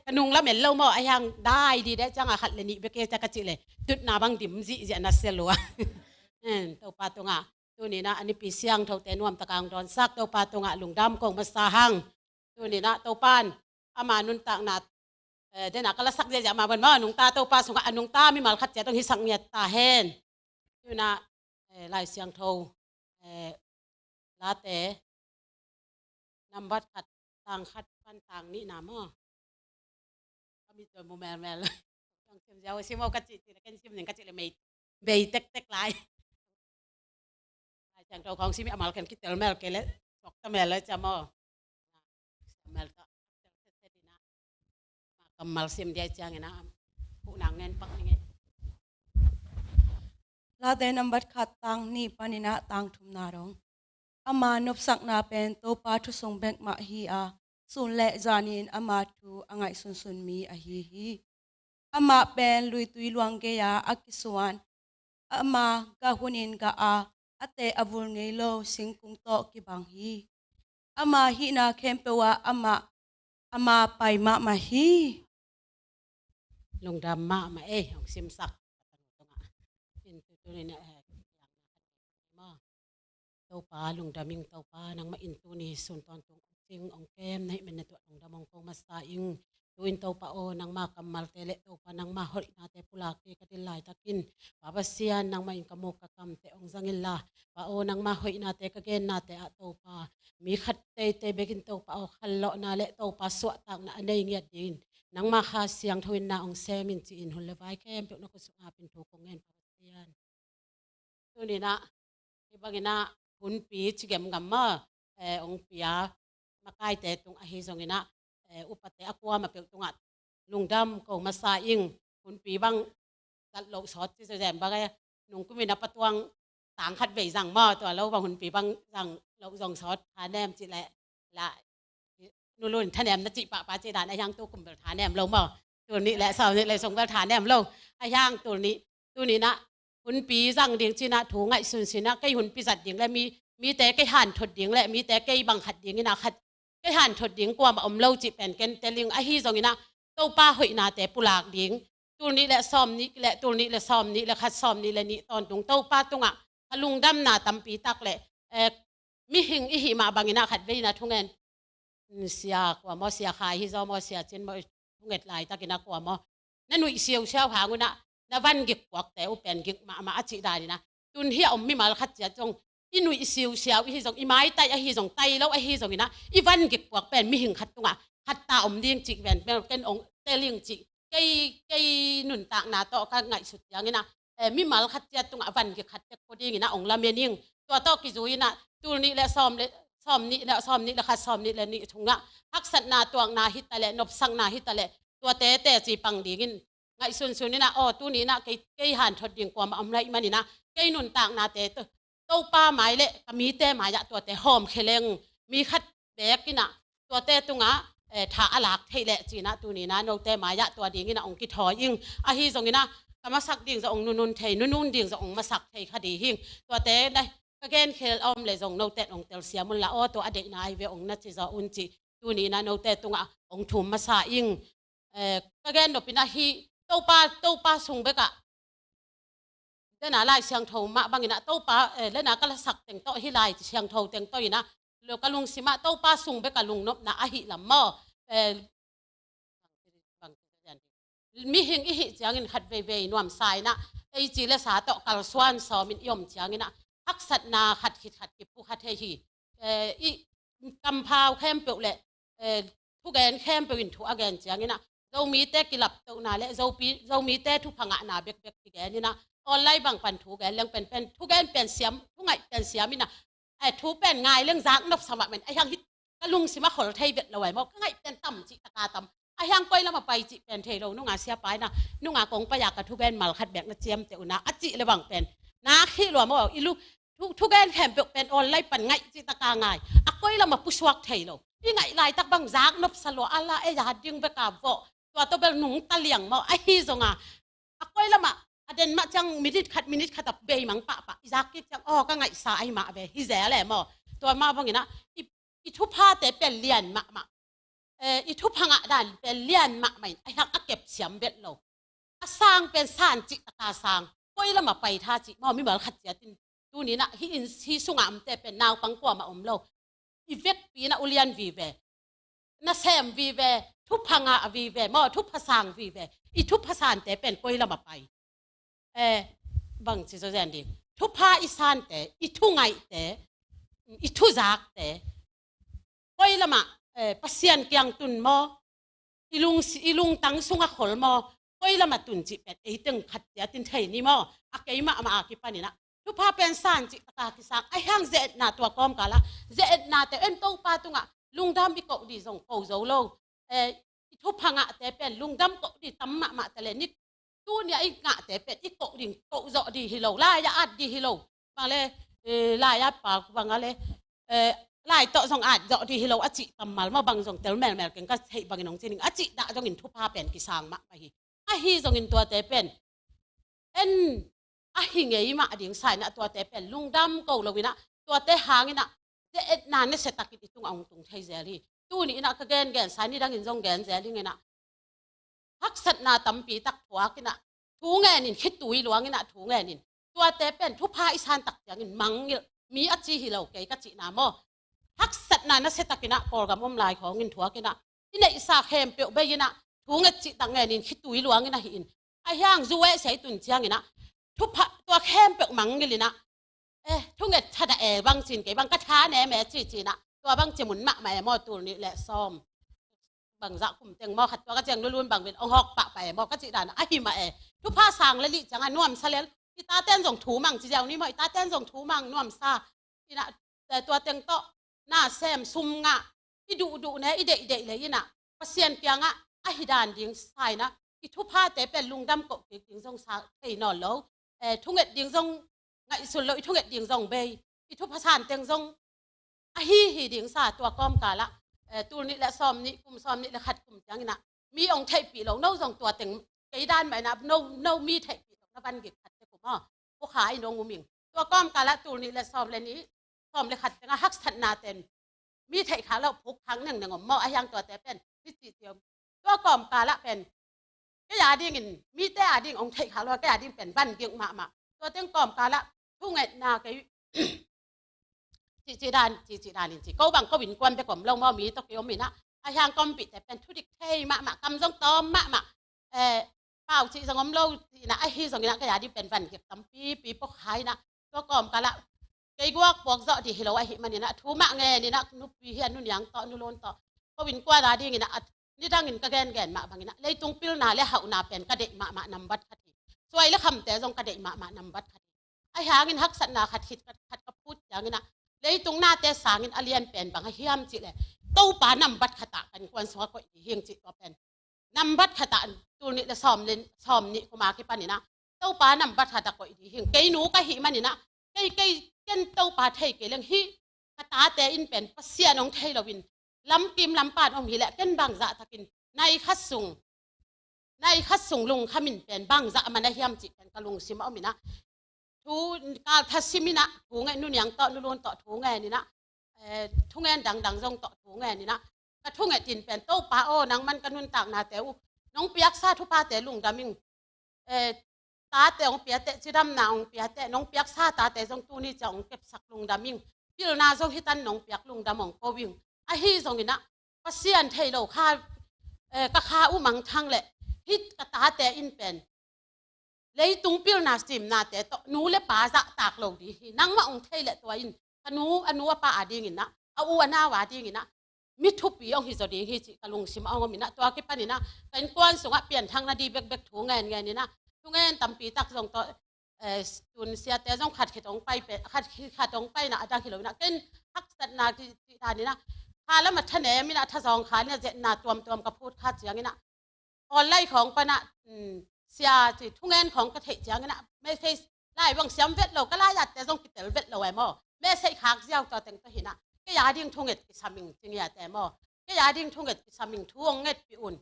ka nung lam en lo maw, a hiang dai di de ciang a khat le nih bek e ca ka cih le tutna bang dim zihziah na sia lua. Eh, Topa tungah tuni na a nipi siangthote nuamtak a hong dawnsak Topa tungah lungdam kong masa hang. Tuni na Topan ama nuntakna, eh, dena ka lasak ziahziah mah ban maw, nungta Topa sungah a nungta mimal khat ciat hong hisak ngiat ta hen. Tuna, eh, Lai Siangtho, eh, Late nambat khat tang khat pan tang nihna maw. Ka mit zong mu melmel. Tang kem ziau si maw ka cih cih le ken sim ning ka cih le mei bei tektek lai. Lai Siangtho khawng sim i a mal ken kitel mel kei le suak ta mel le cia maw. Mel ta kammal sim dia ciangin a huh nang ngen pak ning e. Late nambat khat tang nih panin a tang thumna dong. Ama nopsakna pen Topa thu sung bek mah hi a, sun le zanin ama thu a ngaihsunsun mi ahi hi. Amah pen luitui luang gei-a a kisuan, ama gah hunin gah a, a te a vul ngei lo singkung tawh kibang hi. Ama hihna khempeuh ah amah, ama pai mahmah hi. Lungdam mahmah ei, hong simsak. In tu tu ni na, eh, Topa lungdam ing Topa, nangmah in tuni sun tawntung ong cing ong kem na hih man na tuah lungdam ong ko masa ing. Tu in Topa aw, nangma kammalte le Topa nangma hoihnate pulak hi ka dil laitakin, Pa Pasian, nangmah in ka muk ka kamte ong zang inla, Pa aw, nangma hoihnate ka gennate ah Topa, mi khat teitei bekin Topa aw, khallawhna le Topa suahtakna a nei ngiat dingin nangma Kha Siangtho in na ong sem in ci-in hun le vai khempeuh na khutsung apin thu kong ngen, Pa Pasian. Tuni na hih bangin a hunpi ci gemgam maw, eh, ong pia makaite tung ahi zongin a, eh, upate a kuamah peuh tungah lungdam ko masa ing. Hunpi bang zat loh sawt ci zem bang e, nung kumin a patuang tang khat vei zang maw, tua lo bang hunpi bang zang loh zong sawt thanem ci le la. Nulun thanem na cih pahpah cih dan a hiang tu kum bel thanem lo maw. Tul nih le sawm nih le sung bel thanem lo. A hiang tul nih, tuni na hunpi zang ding cih na thu ngaihsun sin a, kei hunpi zat ding le mi, mite kei hanthot ding le mite kei bang khat ding in a khat, kei hanthot ding kuamah om lo cih pen ken teling ahi zongin a, Topa hoihnate pulak ding. Tul nih le sawm nih le, tul nih le sawm nih le khat, sawm nih le nih tawntung Topa tungah ka lungdamna tampi tak le, eh, mihing i hih mah bangin a khat vei na thungen, sia kua maw, sia khai hi zaw maw, sia cin maw, thunget laitakin a kua maw, na nuih siausiau hang un a, na van gik puakte uh pen gik mahmah a cih danin a, tun hih a om mimal khat ciat zong i nuih siausiau ihi zong, i maitai ahi zong, tai lo ahi zongin a, i van gik puak pen mihing khat tungah khat ta om ding cih pen ken ong teling cih kei, kei nuntakna tawh ka ngaihsut ciangin a, eh, mimal khat ciat tungah van gik khat tek ko dingin a ong lamen ing. Tua tawh kizui in a, tul nih le sawm le, sawm nih le, sawm nih le khat, sawm nih le nih thungah haksatna tuakna hi ta le, nopsakna hi ta le, tuate teci pang dingin ngaihsunsun in a, aw, tuni in a kei, kei hanthot ding kuamah om laih manin a, kei nuntaknate To-, Topa mai le ka mite mai-ah tuate hawm khe leng, mi khat beek in a tuate tungah, eh, tha a lak theih leh ci-in a, tuni in a note mai-ah tua dingin a ong kithawi ing. Ahi zongin a ka masak ding zong ong nunun thei, nunun ding zong ong masak thei kha ding hing. Tuate na ka genkhel a om le zong note in ong telsiam unla aw, tua a deihna ahi ve ong na ci zaw un cih tuni in a note tungah ong thum masa ing. Eh, ka gen nopin a hih Topa, Topa sung bekah dena Lai Siangtho mah bangin a Topa, eh, lena ka lasak teng tawh hih Lai Siangtho teng tawh in a, lo ka lungsim ah Topa sung bek a lungnopna ahi lam maw. Eh, mihing i hih ciangin khat veivei nuamsa in a, ei ci le sa tawh kalsuan sawmin i om ciangin a, haksatna khat khit khat kiphu kha thei hi. Eh, i kampau khempeuh le, eh, thugen khempeuh in thu a gen ciangin a, Zomite kilaptohna le Zopi, Zomite thupha ngahna bekbek kigen inah, online bang pan thu gen leng pen, pen thu gen pen siam, thu ngaih pen siam inah, eh, thu pen ngai leng zak nopsa mahmah in, ahi hang hih ka lungsim a khol thei vet lo ai maw, ka ngaih pen tam cih taka tam, ahi hang koi lam a pai cih pen thei lo, nunga siapa inah, nunga kong pai a ka thu gen mal khat bek na ciamteh unah a cih le bang pen, nak hi lua maw, i lu, thu, thu gen khempeuh pen online pan ngaih cih taka ngai, a koi lam a pusuak thei lo, i ngaih laitak bang zak nopsa lua, a la e ya ding bek a vawh, tua tawh bel nungta liang maw, ahi zonga, a koi lam a, a den mah ciang minute khat, minute khat a beimang pahpah, i zak kik ciang, aw, ka ngaihsa ahi mah ve, hi zel e maw. Tua mah bang inah, i, i thuphate pen lian mahmah, eh, i thupha ngah dan pen lian mahmah in, ahi hang a kep siam vet lo. A sang pen san cih taka sang, koi lam a pai tha cih maw, mimal khat ciat in, tuni inah hih inn, hih sungah omte pen naupang kuamah om lo. I vekpi inah ulian vive, nasem vive, thupha ngah vive maw, thupha sang vive, i thupha sante pen koi lam a pai. Eh, bang ci zaw zen ding. Thupha i sante, i thu ngaihte, i thu zakte, koi lam a, eh, Pasian kiang tun maw, i lung, i lungtang sung a khol maw, koi lam a tun cih pen ei teng khat ciat in thei ni maw, a kei mahmah a kipan inah, thupha pen san cih taka kisang, ahi hang ze-etna tua kawmkal ah, ze-etnate en Topa tungah lungdam i koh dih zong ko zo lo. Eh, i thupha ngahte pen lungdam koh dih tam mahmah ta le, ni tuni a i ngahte pen i koh ding, koh zawh dih hi lo, lai a at dih hi lo. Bang le, eh, lai a pa bang a le, eh, lai tawh zong at zawh dih hi lo a cih kammal maw, bang zong tel melmel keng, ka theih bangin hong ci ning, a cih dah zongin thupha pen kisang mahmah hi. Ahi zongin tuate pen en ahi ngei mah ding sa inah, tuate pen lungdam ko lo inah, tuate hang inah ze-etna nasiatakin i tungah hong tung thei zel hi. Tuni inah ka gengen sa, ni dangin zong gen zel hi inah, haksatna tampi tak thuak inah, thu ngenin, khitui luang inah thu ngenin, tuate pen thupha i san tak ciangin mangngilh, mi a ci hi lo, kei ka cihna maw, haksatna nasiatak inah Kawlgam om lai khawngin thuak inah, i neihsa khempeuh bei inah thu nget cihtak ngenin, khitui luang inah hi in, ahi hang zu eh sei tun ciang inah, thupha tua khempeuh mangngilh inah, eh, thu nget thadah e bang cin, kei bang ka tha nem e ci ci inah, tua bang ci mun mahmah e maw, tul nih le sawm bangzah kum teng maw, khat tua ka ciang lulun bang vin hong hawk pahpah e maw, ka cih dan ahi mah e. Thupha sang le lih ciang a nuamsa lel, i taten zong thu mang ci ziau ni maw, i taten zong thu mang nuamsa inah, eh, tua teng tawh nasem, sum ngah, i duhduh ne, i deihdeih le inah Pasian kiangah ahi dan ding sa inah, i thuphate pen lungdam koh kik ding zong sa thei nawn lo. Eh, thunget ding zong ngaihsun lo, i thunget ding zong bei, i thupha san teng zong ahi hi ding sa, tua kawmkal ah, eh, tul nih le sawm nih, kum sawm nih le khat kum ciang inah mi hong theihpih lo, no zong tua teng kei dan mah inah, no, no mi theihpih lo na van gik khat te kum aw, pukha in hong um ing. Tua kawmkal ah tul nih le sawm le nih, sawm le khat tengah haksatna ten mi theih khak lo, phuk khak nengneng om maw, ahi hang tuate pen hi cih ci om. Tua kawmkal ah pen kei a dingin, mite a ding hong theih khak lo, kei a ding pen van gik mahmah. Tua teng kawmkal ah thungetna kei cihcih dan, cihcih dan in ci, ko bang ko innkuan bek om lo maw, mi tawh ki om inah, ahi hang ka ompihte pen thudik thei mahmah, kam zong tawm mahmah, eh, pau cih zong om lo inah, ahi zong inah kei a ding pen van gik tampipi pukha inah, tua kawmkal ah kei guak puak zawh dih hi lo ahih man inah, thu mah ngen inah, nupi hi a, nu niang tawh, nu lun tawh, ko innkuan a ding inah, a, ni dangin ka gengen mah bang inah, leitung pilna le hauhna pen ka deih mahmah nambat khat hi. Suai le khamte zong ka deih mahmah nambat khat hi. Ahi hangin haksatna khat khit khat, khat ka phut ciang inah, leitung nate sangin a lian pen bang a hiam cih le, Topa nambat khat ah ka innkuan sungah koih dih hing cih tua pen nambat khat ah, tul nih le sawm le, sawm nih kum a kipan inah Topa nambat khat ah koih dih hing. Kei nu ka hih man inah, kei, kei, ken Topa thei kei leng, hih ka tate in pen Pasian hong thei loin lamkim lampan om hi leh, ken bangzah takin nai khat sung, nai khat sung lungkhamin pen bangzah man a hiam cih pen ka lungsim a om inah, thu, kal thasim inah thu ngen, nu niang tawh, nu lun tawh thu ngen inah, eh, thungen dangdang zong tawh thu ngen inah, ka thunget in pen, Topa aw, nangman ka nuntaknate uh, nong piaksa thuphate lungdam ing, eh, tate hong piate, cidamna hong piate, nong piaksa tate zong tuni ciang hong kepsak lungdam ing, pilna zong hitan nong piak lungdam hong ko ing. Ahi zong inah Pasian thei lo kha, eh, ka kha uh mangthang leh, hih ka tate in pen leitung pilna simnate tawh nu le pa zahtak lo dih hi. Nangmah hong thei leh tua in, ka nu, a nu a pa a ding inah, a u a nau a ding inah, mi thupi hong hi zaw ding hi cih ka lungsim a hong om in ah, tua kipan in ah ka innkuan sungah pianthakna ding bekbek thu ngen ngen in ah, thungen tampi tak zong tawh, eh, tun siate zong khat khit hong pai pen, khat khit khat hong pai in ah, a dang hi lo in ah, ken haksatna cih dan in ah, kha lam a thanem in ah, thazawng kha in ah, zetna tuamtuam ka phut kha ciang in ah, online khawng pan ah, um, sia ci thungen khawng ka theih ciang in ah, message lai bang siam vet lo, ka lai atte zong kitel vet lo e maw. Message khak ziau tawh teng tawh hi in ah, kei a ding thunget kisam ing ci ngiat e maw. Kei a ding thunget kisam ing, thu hong ngetpih un.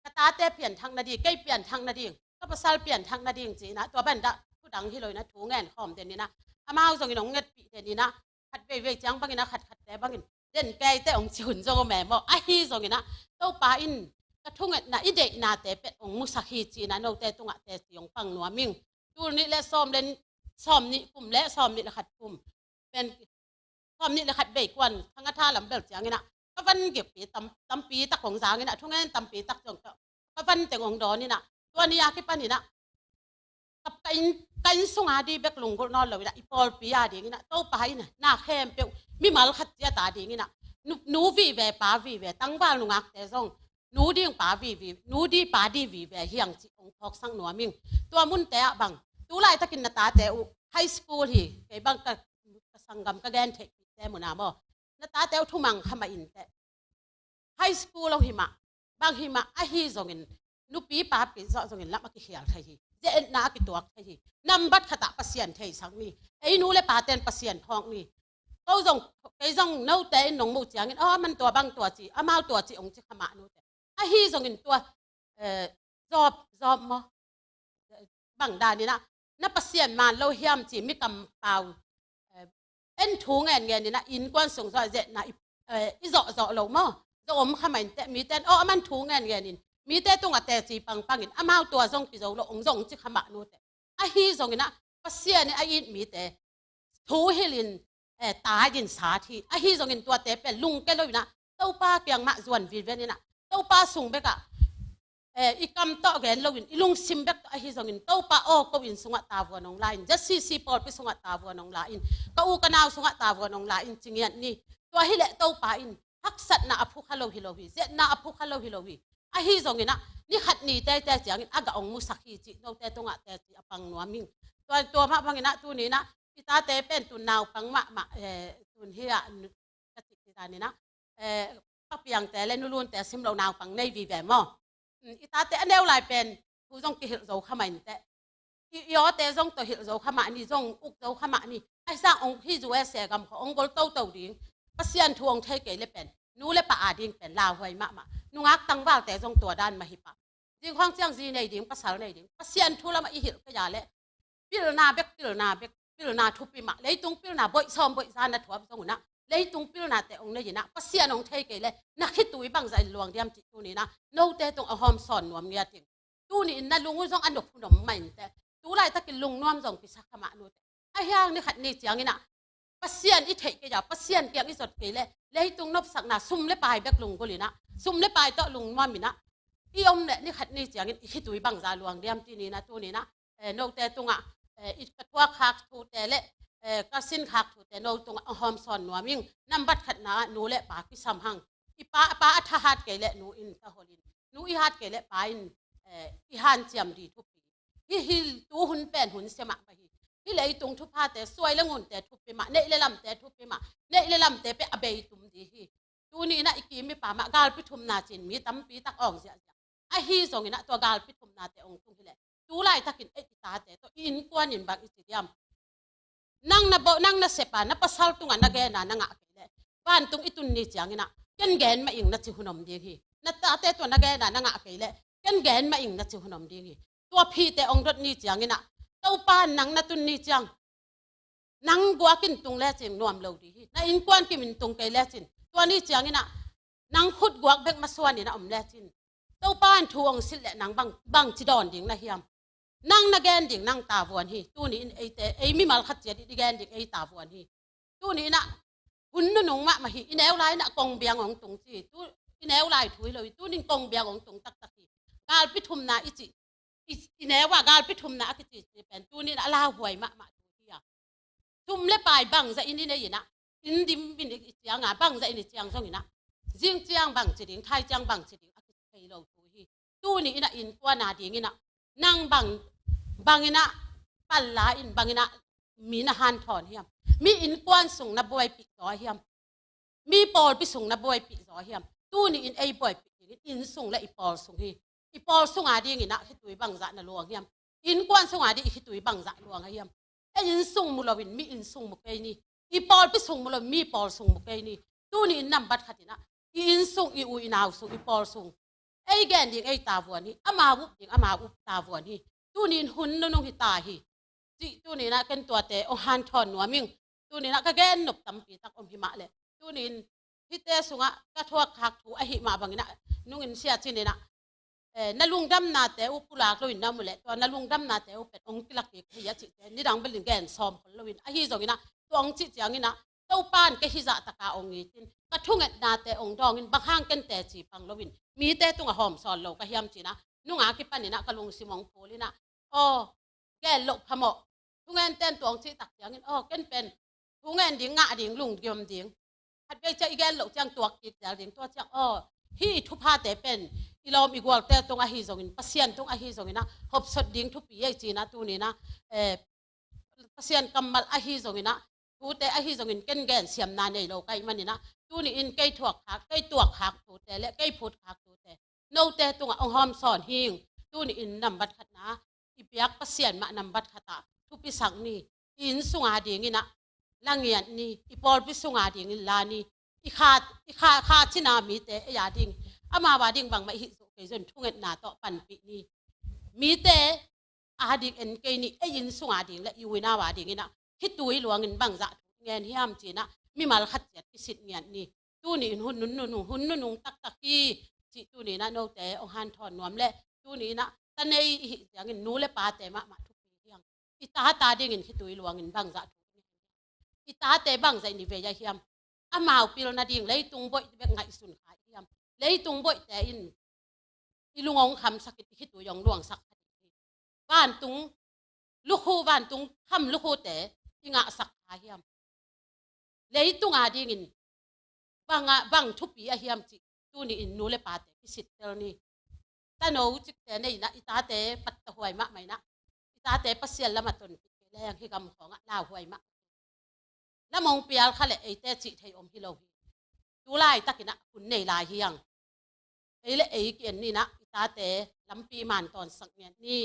Ka tate pianthakna ding, kei pianthakna ding, ka pasal pianthakna ding ci in ah, tua ban dah thu dang hi lo in ah, thu ngen khawm den in ah, amau zong in hong ngetpih den in ah, khat veivei ciang bang in ah, khat khatte bang in den kei te hong ci hun zong om e maw. Ahi zong in ah, Topa in ka thungetna, i deihnate pen hong musak hi ci in ah, note tungah teci hong pang nuam ing. Tul nih le sawm le, sawm nih kum le sawm nih le khat kum pen, sawm nih le khat vei kuan thang a tha lam bel ciang in ah, ka van gikpi tam, tampi tak hong zang in ah, thungen tampi tak zong ka, ka van teng hong dawn in ah, tua ni a kipan in ah, ka, ka inn, ka inn sunga ding bek lunggulh nawn lo in ah, i pawlpi a ding in ah, Topa in ah na khempeuh mimal khat ciat a ding in ah, nu, nu vive, pa vive, tangval nungakte zong nu ding pa vive, nu ding pa ding vive hi hang cih hong phawksak nuam ing. Tua munte ah bang, tu laitakin na tate uh high school hi, kei bang ka, ka sanggam ka gen theihpihte mun ah maw, na tate uh thumang kha mah in teh. High school hong hi mah, bang hi mah, ahi zongin nupi papi zawh zongin lam a kikhial thei hi. Ze-etna a kituak thei hi. Nambat khatah Pasian theisak ni. Ei nu le paten Pasian phawk ni. Ko zong, kei zong note in nong muh ciangin, aw, aman tua bang tua ci, amau tua ci hong ci kha mah nute. Ahi zongin tua, eh, zawp, zawp maw, bang dan in ah, na Pasian man lo hiam ci mi kampau, eh, en thu ngen ngen in ah, innkuan sung zawh zetna i, eh, i zawh zawh lo maw. Zawh om kha mah in teh, mite in, aw, aman thu ngen ngen in, mite tungah teci pangpang in, amau tua zong kizo lo, hong zong ci kha mah nute. Ahi zongin ah, Pasian in a it mite thu hilh in, eh, tai in sat hi. Ahi zongin tuate pen lungke lo in ah, Topa kiang mah zuan viven in ah, Topa sung bekah, eh, i kam tawh gen lo in, i lungsim bek tawh ahi zongin, Topa aw, ko inn sungah tavuan hong la in, Z C C pawlpi sungah tavuan hong la in, ka u ka nau sungah tavuan hong la in ci ngiat ni. Tua hi leh Topa in haksatna a phukha lo hi lo hi, zetna a phukha lo hi lo hi. Ahi zongin ah, ni khat ni teitei ciangin a gah hong musak hi cih note tungah teci a pang nuam ing. Tua, tua mah bangin ah, tuni in ah, i tate pen tun naupang mahmah, eh, tun hi ah, ka cih cih dan in ah, eh, Pa Piangte le Nu Lunte sim lo naupang nei vive maw. Mm, i tate a neu lai pen thu zong kihilh zo kha mah in teh. I, i awte zong tawh hilh zo kha mah ni, zong uk zo kha mah ni. Ahi zong hong hi U S A gam khawng hong gol toto ding. Pasian thu hong thei kei le pen, nu le pa a ding pen lauhuai mahmah. Nungak tangvalte zong tua dan mah hi pah. Zing khawng ciang zi nei ding, pasal nei ding. Pasian thu lamah i hilh kei a leh, pilna bek, pilna bek, pilna thupi mah. Leitung pilna boih sawm boih za na thuap zong un ah, leitung pilnate hong nei in ah, Pasian hong thei kei leh na khitui bangzah in luang diam cih tuni in ah, note tung a hawm sawn nuam ngiat ing. Tuni in na lung uh zong a nop hun om mah in teh. Tu laitakin lungnuam zong kisa kha mah nute. Ahi hang ni khat ni ciangin ah, Pasian i theih kei a, Pasian kiang i zot kei leh, leitung nopsakna sum le pai bek lunggulh in ah, sum le pai tawh lungnuam in ah i om leh ni khat ni ciangin i khitui bangzah luang diam ci ni in ah, tuni in ah, eh, note tungah, eh, i ka thuak khak thute le, eh, ka sin khak thute no tungah a hawm sawn nuam ing. Nambat khatna ah, nu le pa kisam hang. I pa, pa a thahat kei leh nu in thaholh in, nu i hat kei leh pa in, eh, i hanciam ding thupi. Hih, hih tu hun pen hun sia mahmah hi. Hih leitung thuphate, suai le ngunte thupi mah, neih le lamte thupi mah, neih le lamte pen a bei tum ding hi. Tuni in ah i kim i pam ah galpi thumna ci-in mi tampi tak awng ziahziah. Ahi zongin ah tua galpi thumnate hong tung hi leh, tu laitakin ei i tate tawh i innkuan in bang i ci diam? Nang na bawh, nang na sep a, na pasal tungah na gen a na ngah kei leh, vantung i tun ni ciangin ah, ken gen mah ing na ci hun om ding hi. Na tate tungah na gen a na ngah kei leh, ken gen mah ing na ci hun om ding hi. Tua phite hong dot ni ciangin ah, Topa nang na tun ni ciang, nang guak in tung lecin nuam lo ding hi. Na innkuan kim in tung kei lecin, tua ni ciangin ah, nang khut guak bek masuan in a om lecin, Topa in thu hong silh leh nang bang, bangci dawn ding na hiam? Nang na gen ding nang tavuan hi. Tuni in eite, ei mimal khat ciat i gen ding ei tavuan hi. Tuni in ah, hun nunung mahmah hi. I neu lai in ah kongbiang hong tung ci. Tu, i neu lai thu hi lo hi. Tuni in kongbiang hong tung taktak hi. Galpi thumna i cih, i, i neu ah galpi thumna a kici ci pen, tuni in ah lauhuai mahmah thu hi a. Sum le pai bangzah in i nei in ah, inn dim in i ciang a, bangzah in i ciang zongin ah, Zing ciang bang ci ding, thai ciang bang ci ding, a kithei lo thu hi. Tuni in ah innkuan a ding in ah nang bang, bang in ah palla in, bang in ah mi na hanthawn hiam? Mi innkuan sung na buaipih zaw hiam? Mi pawlpi sung na buaipih zaw hiam? Tuni in ei buaipih ding in inn sung le i pawl sung hi. I pawl sung a ding in ah khitui bangzah na luang hiam? Innkuan sung a ding i khitui bangzah luang a hiam? Ei inn sung mu lo in mi inn sung mu kei ni. I pawlpi sung mu lo in mi pawl sung mu kei ni. Tuni in nambat khat in ah i inn sung, i u i nau sung, i pawl sung, ei gen ding ei tavuan hi. Amau up ding amau up tavuan hi. Tuni in hun nunung hi ta hi. Cih tuni in ah ken tuate hong hanthawn nuam ing. Tuni in ah ka gen nop tampi tak om hi mah leh, tuni in hihte sungah ka thuak khak thu ahi mah bang in ah, nung in Sia Cin in ah, eh, na lungdamnate uh pulak lo in na mu leh, tua na lungdamnate uh pen hong kilak kik hi a cihte nidang bel in gen sawm khol lo in, ahi zong in ah tua hong cih ciang in ah Topa in kei hih zah taka hong it in, ka thungetnate hong dawng in, bang hang ken teci pang lo in mite tungah hawm sawn lo ka hiam ci in ah, nung a kipan in ah ka lungsim hong phul in ah, aw, gen loh phamawh. Thungente in tua hong cih tak ciangin, aw, ken pen thungen ding, ngah ding, lungdam ding. Khatvei ciang i gen loh ciang tuak kik zel ding. Tua ciang, aw, hih i thuphate pen i lawm i gualte tung ahi zongin, Pasian tung ahi zongin ah hopsot ding thupi ei ci in ah, tuni in ah, eh, Pasian kammal ahi zongin ah, thute ahi zongin ken gensiamna nei lo ka hih manin ah, tuni in kei thuak khak, kei tuak khak thute le kei phut khak thute note tungah hong hawm sawn hing. Tuni in nambat khatna, i biak Pasian mah nambat khatah thupisak ni. I inn sung a ding in ah la ngiat ni. I pawlpi sung a ding in la ni. I kha, i kha, kha cina mite ei a ding, amau a ding bangmah i hih zawh kei zong thungetna tawh panpih ni. Mite a ding en kei ni, ei inn sung a ding le i u i nau a ding in ah khitui luangin bangzah thu ngen hiam ci in ah mimal khat ciat kisit ngiat ni. Tuni in hun nunung, hun nunung taktak hi. Cih tuni in ah note hong hanthawn nuam le, tuni in ah ta nei i hih ciangin nu le pate mahmah thupi hi hang. I tate a dingin khitui luangin bangzah thu ngen hiam? I tate bangzah in i vei a hiam? Amau pilna ding leitung bawih bek ngaihsun kha i hiam? Leitung bawihte in i lung hong khamsak in, i khitui hong luangsak kha ding hi. Vantung lukhu, vantung kham lukhute i ngahsak kha hiam? Leitung a dingin bang a, bang thupi a hiam cih tuni in nu le pate kisittel ni. Tano cikte nei in ah i tate pattahuai mahmah in ah, i tate Pasian lamah ton kik kei leng hih gam khawngah lauhuai mah. Na mong pial kha le eite cih thei om hi lo hi. Tu laitak in ah hun nei lai hi hang. Ei le ei ki-en ni in ah i tate lampi man tawnsak ngiat ni.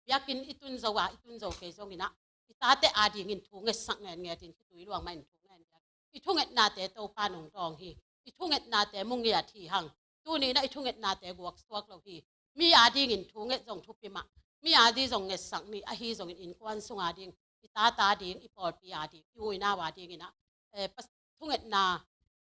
Biakinn i tun zo a, i tun zo kei zong in ah i tate a dingin thu ngetsak ngetnget in, khitui luang mah in thu ngetnget. I thungetnate Topa in hong dawng hi. I thungetnate mu ngiat hi hang. Tuni in ah i thungetnate guak suak lo hi. Mi a dingin thu nget zong thupi mah. Mi a ding zong ngetsak ni, ahi zongin innkuan sung a ding, i tate a ding, i pawlpi a ding, i u i nau a ding in ah, eh, pas-, thungetna,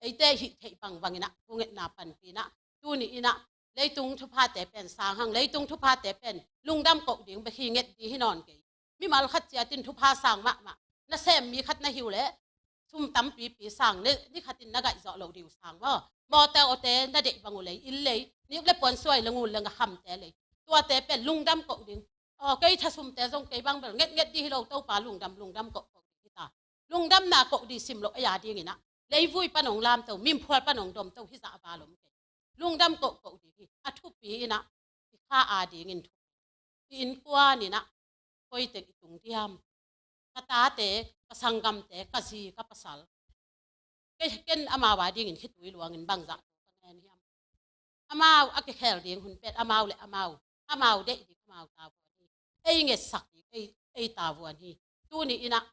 eite hih theih bangbang in ah thungetna panpih in ah, tuni in ah leitung thuphate pen sang hang, leitung thuphate pen lungdam koh ding bek hi, nget ding hi nawn kei. Mimal khat ciat in thupha sang mahmah, nasem mi khat na hi uh leh sum tampipi sang, ni, ni khat in na gaih zawh loh ding uh sang maw. Mawtaw awte na deih bang uh lei, inn lei, nik le puan suai le ngun le nga khamte lei. Tuate pen lungdam koh ding. Aw, kei thasumte zong kei bang bel ngetnget ding hi lo, Topa lungdam, lungdam koh koh ding hi ta. Lungdamna koh ding sim loh ei a ding in ah, leivui pan hong lamto, mimphual pan hong domto hih zah a val om kei. Lungdam koh koh ding hi. A thupi in ah i kha a dingin thupi. I innkuan in ah koi teng i tung diam? Ka tate, ka sanggamte, ka zi, ka pasal, kei, ken amau a dingin khitui luangin bangzah thu ka ngen hiam? Amau a kikhel ding hun pen amau le amau, amau deih ding amau tavuan hi. Ei ngetsak ding ei, ei tavuan hi. Tuni in ah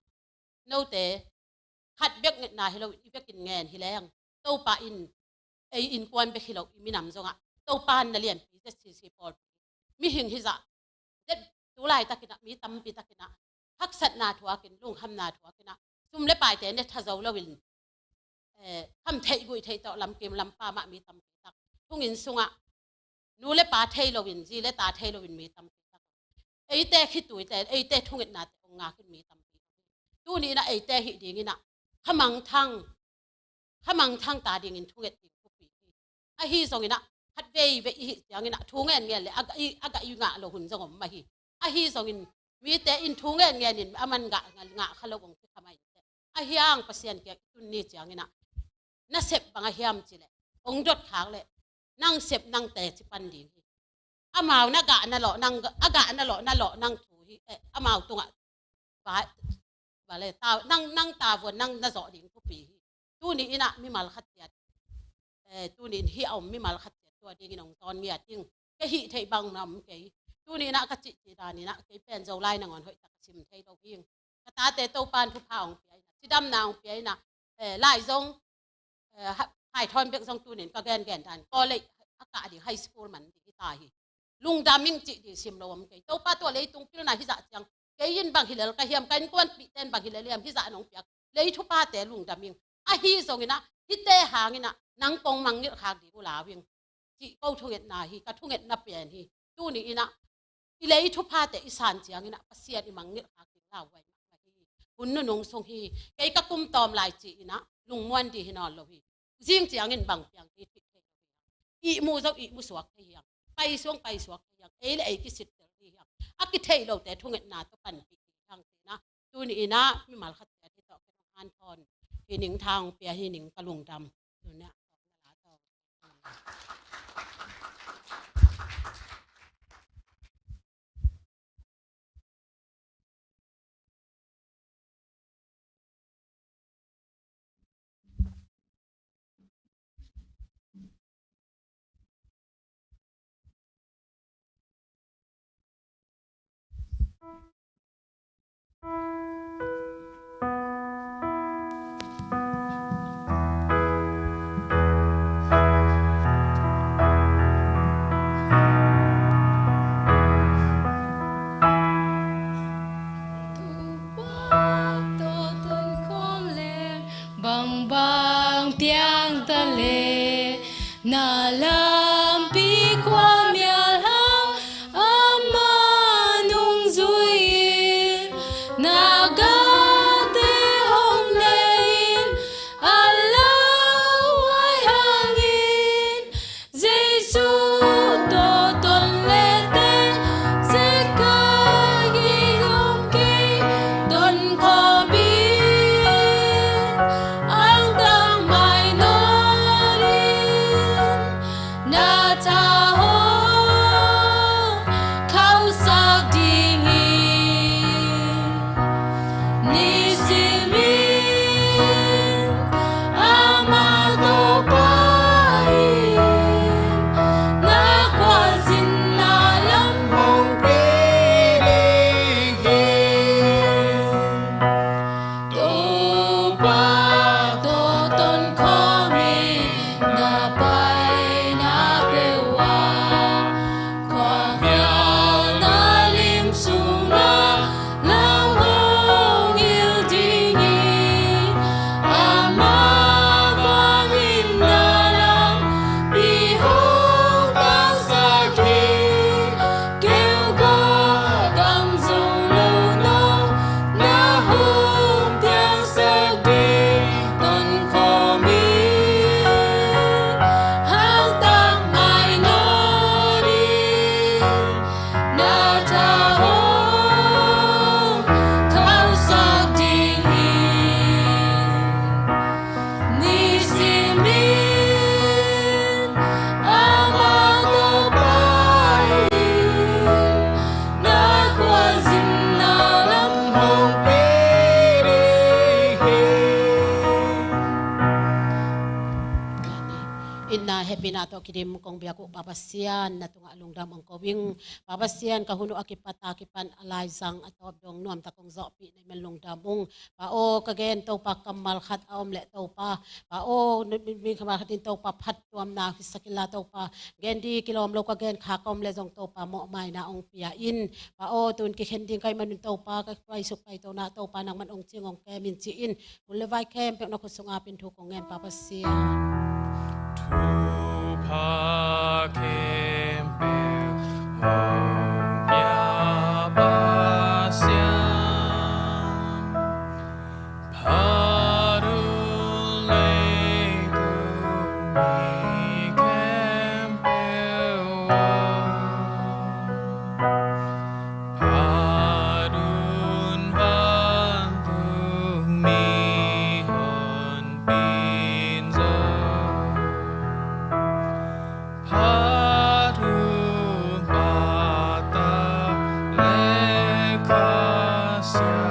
note khat bek ngetna hi lo, i vekin ngen hi leng, Topa in ei innkuan bek hi lo, i minam zongah Topa in na lianpi ZCC pawlpi, mihing hizah, zet, tu laitakin ah mi tampi takin ah haksatna thuakin, lungkhamna thuakin ah, sum le paite ne tha zo loin, eh, kham theih guih theih tawh lamkim lampa mah mi tampi tak, thungin sungah nu le pa thei loin, zi le ta thei loin mi tampi tak, eite khituite, eite thungetnate hong ngakin mi tampi. Tuni in ah eite hih dingin ah khamangthang, khamangthang ta dingin thunget ding thupi hi. Ahi zongin ah khat veivei i hih ciangin ah thu ngen ngen le a gah i, a gah i ngah lo hun zong om mah hi. Ahi zongin mite in thu ngen ngenin a man ngah, ngah kha lo hong kikha mah inteh. Ahi hang Pasian kiang i tun ni ciangin ah nasep bang a hiam cih leh, hong dot khak leh nang sep nang teci pan ding hi. Amau na gah na lawh nang, a gah na lawh na lawh nang thu hi, eh, amau tungah va, va le ta, nang, nang tavuan nang na zawh ding thupi hi. Tuni in ah mimal khat ciat, eh, tuni in hih a om mimal khat ciat tua dingin hong tawn ngiat ing. Ka hih theih bang na om kei. Tuni in ah ka cih cih dan in ah kei pen Zolai nangawn hoih tak ka sim thei lo hi ing. Ka tate Topa'n thupha hong pia in ah, cidamna hong pia in ah, eh, lai zong, eh, ha-, haithawn bek zong tunin ka gengen dan college a kah ding, high school man ding hi ta hi. Lungdam ing cih ding sim lo om kei. Topa, tua leitung pilna hi zah ciang kei in bang hi lel ka hiam, ka innkuanpihte in bang hi lel hiam, hi zah nong piak lei thuphate lungdam ing. Ahi zongin ah hihte hangin ah nang kong mangngilh khak ding uh lau ing cih ko thungetna hi, ka thungetna pen hi. Tuni in ah i lei thuphate i san ciangin ah Pasian i mangngilh khak ding lauhuai mahmah hi. Hun nunung sung hi. Kei ka kum tawm lai ci-in ah lungmuan ding hi nawn lo hi. Zing ciangin bang piang ding thei thei lo hi hang. Ihmu zong ihmu suak thei hi hang. Paisuang paisuak thei hi hang. Ei le ei kisittel ding hi hang. A kitheih lote thungetna tawh panpih ding hi hang ci-in ah tuni in ah mimal khat ciat hi tawh ken hong hanthawn hi ning, tha hong pia hi ning, ka lungdam. Tuni ah Topa tawh tonkhawm leng bangbang piang ta leh, na lampi khuamial hang amah nungzui-in, na gahte hong nei-in, a lauhuai hangin, Jesu tawh ton le teng, zekai ging om kei, tonkhawm in, angtang mai nawn in, na tha hong khauhsak ding hi. Nisimin amah Topa in na khualzinna lam hong pia ding hi. Topa tawh tonkhawm in, na paina peuh ah khuamial na lim sungah lam hong hilh ding hi. Amah vangin na lampi hong khauhsak hi. Keu gawh kam zo lo nong na hong piangsak ding, tonkhawm in, hangtak mai nawn in, na tha hong khauhsak ding hi. Nisimin amah Topa in na khualzinna lam hong pia ding hi. Itna hehpihna tawh kidim kong biak uh Pa Pasian, na tungah lungdam hong ko ing. Pa Pasian, ka hun uh a kipat a kipan a laizang a tawp dong nuamtak kong zawhpih na hih man lungdam ung. Pa aw, ka gen Topa kammal khat a om leh Topa, Pa aw, mi, mi kammal khat in Topa phattuamna hisak inla Topa, gen ding kilawm lo ka gen kha ka om leh zong Topa mawhmaina hong pia in. Pa aw, tun kikhen ding ka hih manun Topa, ka paisuk paitona Topa nangman hong cing hong kem in ci-in, hun le vai khempeuh na khut sungah pin thu kong ngen Pa Pasian. Thupha khempeuh hong pia Pasian, phat un leitung mi khempeuh aw, phat un vantung mihonpi in zong. Sia